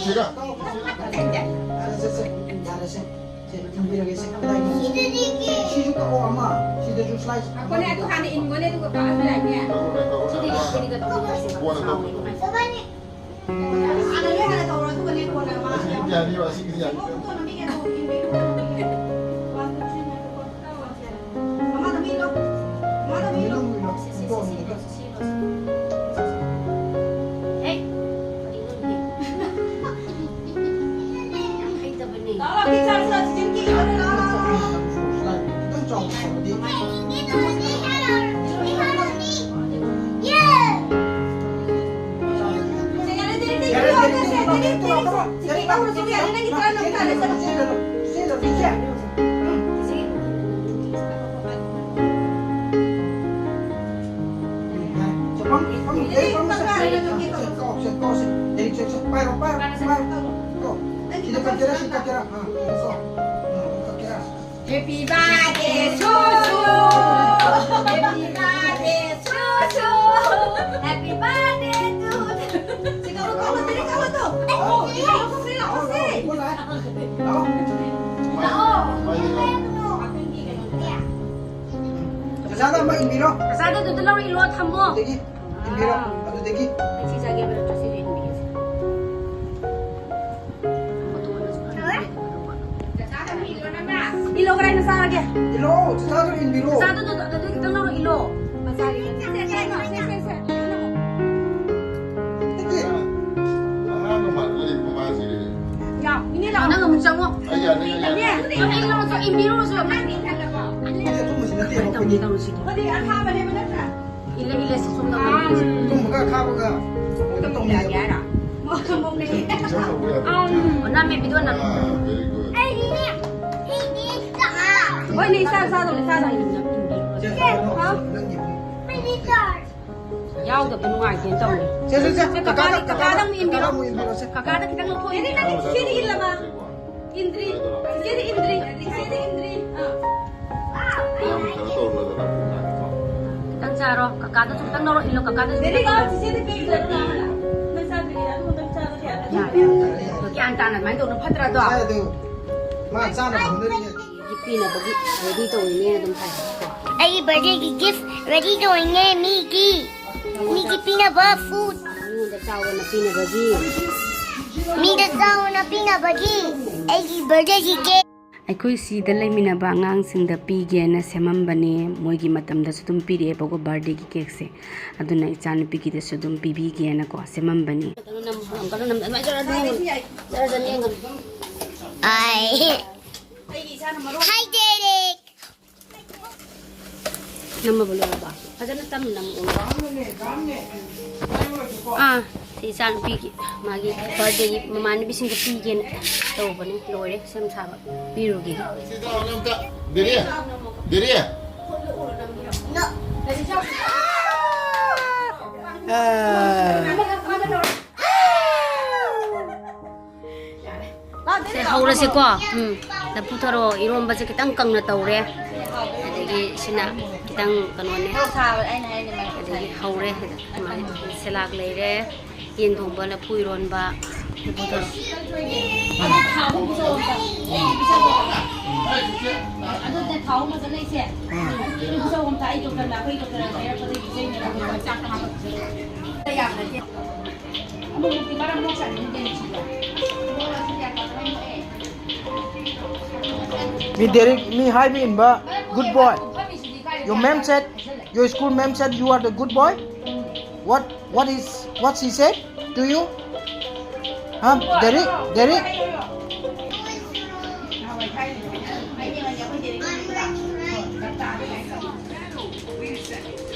ꯁꯦ꯫ ꯌꯥꯔꯦ, ꯁꯦ, ꯁꯦ꯫ ꯌꯥꯔꯦ, ꯁꯦ꯫ ꯁꯦ, ꯊꯝꯕꯤꯔꯒꯦ, ꯁꯦ꯫ ꯀꯗꯥꯏꯗ? ꯁꯤꯁꯨ ꯀꯛꯑꯣ ꯑꯃ꯫ ꯁꯤꯗꯁꯨ slice ꯑꯃ꯫ ꯑꯩꯈꯣꯏꯅꯦ ꯑꯗꯨ ꯍꯥꯟꯅ ꯏꯟꯒꯣꯅꯦ, ꯑꯗꯨꯒ ꯀꯛꯑꯁꯨ ꯌꯥꯏꯅꯦ꯫ ꯁꯤꯗꯤ ꯏꯟꯒꯣꯅꯦ, ꯀꯛꯑꯣ꯫ ꯀꯣꯟꯅ ꯇꯧ꯫ ꯍꯥꯟꯅ ꯅꯣꯏ ꯍꯥꯟꯅ ꯇꯧꯔꯣ, ꯑꯗꯨꯒꯅꯦ ꯀꯣꯟꯅ ꯃꯥ ꯑꯁꯤꯒꯤꯗꯤ ꯌꯥꯅꯤꯕ, ꯑꯁꯤꯒꯤꯗꯤ ꯌꯥꯅꯤ꯫ ꯁꯦꯡꯗꯣꯛ ꯈꯣꯠꯇꯣꯛꯅ ꯃꯤꯒꯤ ꯑꯗꯨ ꯏꯟꯕꯤꯌꯨ꯫ One, two, three, ꯉꯥꯏꯈꯣꯀꯣ꯫ ꯃꯃꯥꯗ ꯃꯤ ꯂꯧ꯫ ꯃꯃꯥꯗ ꯃꯤ ꯂꯧ꯫ ꯁꯦ, ꯁꯦ, ꯁꯦ, ꯁꯦ, ꯁꯦ, ꯁꯦ, ꯁꯦ, ꯁꯦ꯫ ꯍꯦ, ꯀꯔꯤꯅꯣꯅꯦ? ꯌꯥꯝ ꯍꯩꯇꯕꯅꯦ꯫ ꯂꯥꯛꯑꯣ, ꯂꯥꯛꯑꯣ, ꯀꯦꯛ ꯆꯥꯔꯁꯤ, ꯂꯥꯛꯑꯣ, ꯆꯤꯆꯦ ꯀꯦꯛ ꯂꯧꯔꯦ, ꯂꯥꯛꯑꯣ, ꯂꯥꯛꯑꯣ, ꯂꯥꯛꯑꯣ꯫ ꯈꯤꯇꯪ ꯆꯥꯎ꯫ ꯌꯥꯔꯦ, ꯌꯥꯔꯦ, ꯌꯥꯔꯦ, ꯌꯥꯔꯦ, ꯌꯥꯔꯦ, ꯌꯥꯔꯦ, ꯌꯥꯔꯦ, ꯌꯥꯔꯦ, ꯅꯪꯒꯤ ꯇꯔꯟ ꯑꯃꯨꯛ ꯇꯥꯔꯦ, ꯆꯠꯂꯣ꯫ ꯆꯦꯜꯂꯣ, ꯆꯦꯜꯂꯣ, ꯆꯦꯜꯂꯣ, ꯆꯦꯜꯂꯣ꯫ Happy birthday to you. Happy birthday to you. ꯆꯆꯥꯗ ꯑꯃ ꯏꯟꯕꯤꯔꯣ꯫ ꯆꯆꯥꯗ ꯑꯗꯨꯗ ꯂꯧꯔ ꯏꯜꯂꯣ, ꯊꯝꯃꯣ꯫ ꯑꯗꯨꯗꯒꯤ ꯏꯟꯕꯤꯔꯣ꯫ ꯑꯗꯨꯗꯒꯤ ꯁꯤ ꯆꯥꯒꯦ ꯍꯥꯏꯕ ꯅꯠꯇ꯭ꯔꯣ? ꯁꯤꯗꯤ ꯏꯟꯕꯤꯒꯦꯁꯦ꯫ ꯏꯜꯂꯣ, ꯀꯗꯥꯏꯗ ꯆꯥꯔꯒꯦ? ꯏꯜꯂꯣ, ꯆꯆꯥꯗ ꯏꯟꯕꯤꯔꯣ꯫ ꯆꯆꯥꯗꯨ ꯑꯗꯨꯗꯩ ꯈꯤꯇꯪ ꯂꯧꯔ ꯏꯜꯂꯣ꯫ ꯆꯆꯥꯒꯤ ꯁꯦ, ꯁꯦ, ꯁꯦ, ꯁꯦ, ꯁꯦ, ꯁꯦ꯫ ꯑꯉꯥꯡꯒ ꯃꯥꯟꯅꯗ꯭ꯔꯦ ꯃꯃꯥꯁꯤꯗꯤ꯫ ꯌꯥ, ꯏꯅꯦ ꯂꯥꯛꯑꯣ꯫ ꯅꯪ ꯑꯃꯨꯛ ꯆꯪꯉꯣ꯫ ꯑꯩ ꯌꯥꯅꯤ, ꯑꯩ ꯌꯥꯅꯤ꯫ ꯏꯅꯦ, ꯅꯪ ꯏꯜꯂꯨꯔꯣ, ꯏꯟꯕꯤꯔꯨꯔꯣ꯫ ꯅꯪ ꯏꯟꯕꯤꯔꯨꯔꯣ꯫ ꯑꯩꯈꯣꯏꯗꯤ ꯑꯗꯨꯝꯕꯁꯤ ꯅꯠꯇꯦꯕ, ꯑꯩꯈꯣꯏꯗꯤ ꯑꯊꯥꯕꯅꯦꯕ ꯅꯠꯇ꯭ꯔꯥ? ꯏꯜꯂꯦ, ꯏꯜꯂꯦ, ꯁꯤ ꯁꯣꯝꯗ ꯑꯥ꯫ ꯑꯗꯨꯝꯕꯒ ꯑꯊꯥꯕꯒ ꯀꯩꯅꯣ ꯇꯧꯅꯩꯌꯦꯕ꯫ ꯌꯥꯒꯦ ꯍꯥꯏꯔꯣ? ꯃꯣꯔꯣꯛ ꯃꯦꯠꯂꯦ꯫ ꯑꯥ꯫ ꯑꯣ, ꯅꯝꯃꯦ, ꯚꯤꯗꯤꯑꯣ ꯅꯝꯃꯦ꯫ ꯑꯥ, very good꯫ ꯑꯩꯗꯤꯅꯦ, ꯑꯩꯗꯤ ꯆꯥ-, ꯍꯣꯏꯅꯦ, ꯏꯆꯥ, ꯆꯥꯗꯧꯅꯦ, ꯆꯥꯗꯧꯅꯦ꯫ ꯁꯦ, ꯍꯥꯎ꯫ ꯅꯪꯒꯤ ꯑꯃꯨꯛ꯫ ꯑꯩꯗꯤ ꯆꯥ-, ꯌꯥꯎꯗꯕꯗꯣ ꯅꯨꯡꯉꯥꯏꯇꯦꯅ ꯇꯧꯅꯤ꯫ ꯁꯦ, ꯁꯦ, ꯁꯦ, ꯁꯦ, ꯀꯀꯥꯗ, ꯀꯀꯥꯗ, ꯀꯀꯥꯗ ꯑꯃꯨꯛ ꯏꯟꯕꯤꯔꯣ꯫ ꯀꯀꯥꯗ ꯑꯃꯨꯛ ꯏꯟꯕꯤꯔꯣ, ꯁꯦ꯫ ꯀꯀꯥꯗ ꯈꯤꯇꯪ ꯂꯧꯊꯣꯛꯑꯣ꯫ ꯅꯪ ꯁꯤꯗꯤ ꯏꯜꯂꯕ? ꯏꯟꯗ꯭ꯔꯤ꯫ ꯁꯤꯗꯤ ꯏꯟꯗ꯭ꯔꯤ꯫ ꯁꯤꯗꯤ ꯏꯟꯗ꯭ꯔꯤ꯫ ꯑꯥ꯫ ꯌꯥꯝ ꯀꯩꯅꯣ ꯇꯧꯔꯨꯅꯨꯗꯅ꯫ ꯈꯤꯇꯪ ꯆꯥꯔꯣ꯫ ꯀꯀꯥꯗꯁꯨ ꯈꯤꯇꯪ ꯂꯧꯔꯣ, ꯏꯜꯂꯣ, ꯀꯀꯥꯗꯁꯨ ꯈꯤꯇꯪ ꯂꯧꯔꯣ꯫ ꯅꯪ ꯆꯥꯗ꯭ꯔꯤꯉꯩꯗ ꯑꯗꯨ ꯈꯛꯇꯪ ꯆꯥꯔꯣ, ꯌꯥꯔꯦ꯫ ꯌꯥꯔꯦ, ꯌꯥꯔꯦ꯫ ꯒ꯭ꯌꯥꯟ ꯇꯥꯅ ꯑꯗꯨꯃꯥꯏꯅ ꯇꯧꯅ ꯐꯠꯇ꯭ꯔꯥ ꯑꯗꯣ? ꯁꯦ, ꯑꯗꯨ ꯃꯥ ꯆꯥꯅꯕ ꯍꯣꯠꯅꯔꯤꯉꯩ꯫ ꯄꯤꯅꯕꯒꯤ ready ꯇꯧꯔꯤꯅꯦꯅ ꯑꯗꯨꯝ ꯍꯥꯏ꯫ ꯑꯩꯒꯤ birthdayꯒꯤ gift ready ꯇꯧꯔꯤꯅꯦ ꯃꯤꯒꯤ꯫ ꯃꯤꯒꯤ ꯄꯤꯅꯕ food꯫ ꯃꯤꯉꯣꯟꯗ ꯆꯥꯎꯑꯣꯅ ꯄꯤꯅꯕꯒꯤ꯫ ꯃꯤꯗ ꯆꯥꯎꯑꯣꯅ ꯄꯤꯅꯕꯒꯤ꯫ ꯑꯩꯒꯤ birthdayꯒꯤ cake꯫ ꯑꯩꯈꯣꯏ ꯁꯤꯗ ꯂꯩꯃꯤꯟꯅꯕ ꯑꯉꯥꯡꯁꯤꯡꯗ ꯄꯤꯒꯦꯅ ꯁꯦꯝꯃꯝꯕꯅꯦ꯫ ꯃꯣꯏꯒꯤ ꯃꯇꯝꯗꯁꯨ ꯑꯗꯨꯝ ꯄꯤꯔꯛꯑꯦꯕꯀꯣ birthdayꯒꯤ cakeꯁꯦ꯫ ꯑꯗꯨꯅ ꯏꯆꯥꯅꯨꯄꯤꯒꯤꯗꯁꯨ ꯑꯗꯨꯝ ꯄꯤꯕꯤꯒꯦꯅꯀꯣ ꯁꯦꯝꯃꯝꯕꯅꯤ꯫ ꯑꯥꯏ꯫ Hi, Derek. ꯅꯝꯃꯕ ꯂꯣꯏꯔꯕ? ꯐꯖꯅ ꯇꯞꯅ ꯅꯝꯃꯛꯑꯣ꯫ ꯑꯥ, ꯁꯤ ꯏꯆꯥꯅꯨꯄꯤꯒꯤ ꯃꯥꯒꯤ birthdayꯒꯤ ꯃꯃꯥꯟꯅꯕꯤꯁꯤꯡꯗ ꯄꯤꯒꯦꯅ ꯇꯧꯕꯅꯦ꯫ ꯂꯣꯏꯔꯦ ꯁꯦꯝ ꯁꯥꯕ꯫ ꯄꯤꯔꯨꯒꯦ꯫ ꯗꯦꯔꯤ, ꯗꯦꯔꯤ꯫ ꯑꯥ꯫ ꯁꯦ, ꯍꯧꯔꯁꯤꯀꯣ꯫ ꯎꯝ꯫ ꯂꯐꯨ ꯊꯔꯣ ꯏꯔꯣꯝꯕꯁꯦ ꯈꯤꯇꯪ ꯀꯪꯅ ꯇꯧꯔꯦ꯫ ꯑꯗꯒꯤ ꯁꯤꯅ ꯈꯤꯇꯪ ꯀꯩꯅꯣꯅꯦ꯫ ꯑꯗꯒꯤ ꯍꯧꯔꯦ꯫ ꯁꯦꯂꯥꯛ ꯂꯩꯔꯦ꯫ ꯌꯦꯟ ꯊꯣꯡꯕ, ꯂꯐꯨ ꯏꯔꯣꯟꯕ꯫ ꯑꯗꯨꯗ ꯊꯥꯎ ꯑꯃ ꯆꯠꯂꯛꯏꯁꯦ꯫ ꯑꯗꯨ ꯄꯤꯖꯧ ꯑꯝꯇ, ꯑꯩ ꯗꯣꯛꯇꯔꯅ, ꯑꯩꯈꯣꯏ ꯗꯣꯛꯇꯔꯅ ꯍꯥꯏꯔꯛꯄꯗꯒꯤ ꯄꯤꯖꯩꯅꯦꯕ꯫ ꯑꯩꯈꯣꯏ ꯆꯥꯛꯇ ꯍꯥꯞꯄꯛꯄꯁꯦ꯫ ꯑꯃꯨꯛꯃꯨꯛꯇꯤ ꯃꯔꯝ ꯃꯣꯛ ꯆꯥꯅꯤꯡꯗꯦ ꯅꯨꯡꯁꯤꯕ꯫ ꯃꯤ ꯗꯦꯔꯤꯛ, ꯃꯤ ꯍꯥꯏꯕ ꯏꯟꯕ, good boy. Your ma'am said, your school ma'am said you are the good boy. What, what is, what she said to you? Huh? Derek? Derek?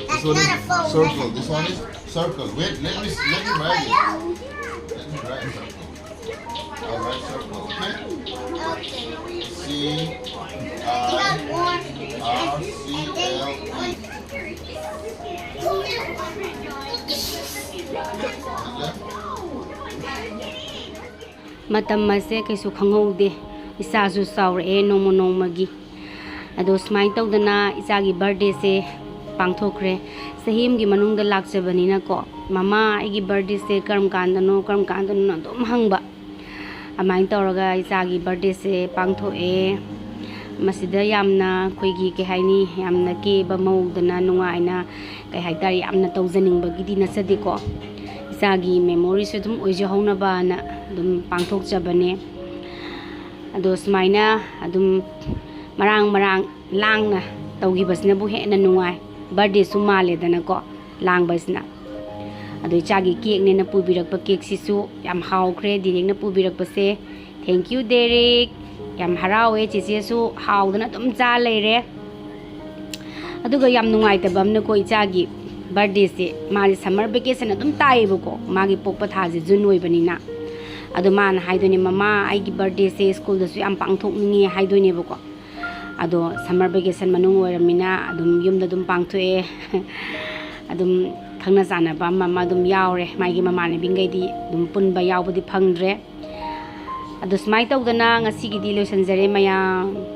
This one is circle. This one is circle. Wait, let me let me write it. Let me write it. All right, circle. Okay. C I R C L E. ꯃꯇꯝ ꯑꯁꯦ ꯀꯩꯁꯨ ꯈꯪꯍꯧꯗꯦ꯫ ꯏꯆꯥꯁꯨ ꯆꯥꯎꯔꯛꯑꯦ ꯅꯣꯡꯃ ꯅꯣꯡꯃꯒꯤ꯫ ꯑꯗꯣ ꯁꯨꯃꯥꯏꯅ ꯇꯧꯗꯅ ꯏꯆꯥꯒꯤ ꯕꯥꯔꯗꯦꯁꯦ ꯄꯥꯡꯊꯣꯛꯈ꯭ꯔꯦ꯫ ꯆꯍꯤ ꯑꯃꯒꯤ ꯃꯅꯨꯡꯗ ꯂꯥꯛꯆꯕꯅꯤꯅꯀꯣ, "ꯃꯃꯥ, ꯑꯩꯒꯤ ꯕꯥꯔꯗꯦꯁꯦ ꯀꯔꯝ ꯀꯥꯟꯗꯅꯣ, ꯀꯔꯝ ꯀꯥꯟꯗꯅꯣ?" ꯑꯗꯨꯝ ꯍꯪꯕ꯫ ꯑꯗꯨꯃꯥꯏꯅ ꯇꯧꯔꯒ ꯏꯆꯥꯒꯤ ꯕꯥꯔꯗꯦꯁꯦ ꯄꯥꯡꯊꯣꯛꯑꯦ꯫ ꯃꯁꯤꯗ ꯌꯥꯝꯅ ꯑꯩꯈꯣꯏꯒꯤ, ꯀꯩ ꯍꯥꯏꯅꯤ, ꯌꯥꯝꯅ ꯀꯦꯕ ꯃꯧꯗꯅ ꯅꯨꯡꯉꯥꯏꯅ, ꯀꯩ ꯍꯥꯏꯇꯥꯔꯦ, ꯌꯥꯝꯅ ꯇꯧꯖꯅꯤꯡꯕꯒꯤꯗꯤ ꯅꯠꯆꯗꯦꯀꯣ꯫ ꯏꯆꯥꯒꯤ ꯃꯦꯃꯣꯔꯤꯁꯨ ꯑꯗꯨꯝ ꯑꯣꯏꯖꯍꯧꯅꯕꯅ ꯑꯗꯨꯝ ꯄꯥꯡꯊꯣꯛꯆꯕꯅꯦ꯫ ꯑꯗꯣ ꯁꯨꯃꯥꯏꯅ ꯑꯗꯨꯝ ꯃꯔꯥꯡ ꯃꯔꯥꯡ ꯂꯥꯡꯅ ꯇꯧꯈꯤꯕꯁꯤꯅꯕꯨ ꯍꯦꯟꯅ ꯅꯨꯡꯉꯥꯏ, ꯕꯥꯔꯗꯦꯁꯨ ꯃꯥꯜꯂꯦꯗꯅꯀꯣ ꯂꯥꯡꯕꯁꯤꯅ꯫ ꯑꯗꯣ ꯏꯆꯥꯒꯤ ꯀꯦꯛꯅꯦꯅ ꯄꯨꯕꯤꯔꯛꯄ ꯀꯦꯛꯁꯤꯁꯨ ꯌꯥꯝ ꯍꯥꯎꯈ꯭ꯔꯦ, ꯗꯤꯔꯦꯛꯅ ꯄꯨꯕꯤꯔꯛꯄꯁꯦ꯫ Thank you, Derek. ꯌꯥꯝ ꯍꯔꯥꯎꯋꯦ, ꯆꯦꯆꯦꯁꯨ ꯍꯥꯎꯗꯅ ꯑꯗꯨꯝ ꯆꯥ ꯂꯩꯔꯦ꯫ ꯑꯗꯨꯒ ꯌꯥꯝ ꯅꯨꯡꯉꯥꯏꯇꯕ ꯑꯃꯅꯀꯣ, ꯏꯆꯥꯒꯤ ꯕꯥꯔꯗꯦꯁꯦ ꯃꯥꯁꯦ ꯁꯝꯃꯔ ꯚꯦꯀꯦꯁꯟ ꯑꯗꯨꯝ ꯇꯥꯏꯌꯦꯕꯀꯣ, ꯃꯥꯒꯤ ꯄꯣꯛꯄ ꯊꯥꯁꯦ ꯖꯨꯟ ꯑꯣꯏꯕꯅꯤꯅ꯫ ꯑꯗꯣ ꯃꯥꯅ ꯍꯥꯏꯗꯣꯏꯅꯦ, "ꯃꯃꯥ, ꯑꯩꯒꯤ ꯕꯥꯔꯗꯦꯁꯦ ꯁ꯭ꯀꯨꯜꯗꯁꯨ ꯌꯥꯝ ꯄꯥꯡꯊꯣꯛꯅꯤꯡꯉꯦ" ꯍꯥꯏꯗꯣꯏꯅꯦꯕꯀꯣ꯫ ꯑꯗꯣ ꯁꯝꯃꯔ ꯚꯦꯀꯦꯁꯟ ꯃꯅꯨꯡ ꯑꯣꯏꯔꯝꯃꯤꯅ ꯑꯗꯨꯝ ꯌꯨꯝꯗ ꯑꯗꯨꯝ ꯄꯥꯡꯊꯣꯛꯑꯦ꯫ ꯑꯗꯨꯝ ꯈꯪꯅ ꯆꯥꯟꯅꯕ ꯑꯃ ꯑꯃ ꯑꯗꯨꯝ ꯌꯥꯎꯔꯦ, ꯃꯥꯒꯤ ꯃꯃꯥꯟꯅꯕꯤꯈꯩꯗꯤ ꯑꯗꯨꯝ ꯄꯨꯟꯕ ꯌꯥꯎꯕꯗꯤ ꯐꯪꯗ꯭ꯔꯦ꯫ ꯑꯗꯣ ꯁꯨꯃꯥꯏꯅ ꯇꯧꯗꯅ ꯉꯁꯤꯒꯤꯗꯤ ꯂꯣꯏꯁꯤꯟꯖꯔꯦ ꯃꯌꯥꯝ꯫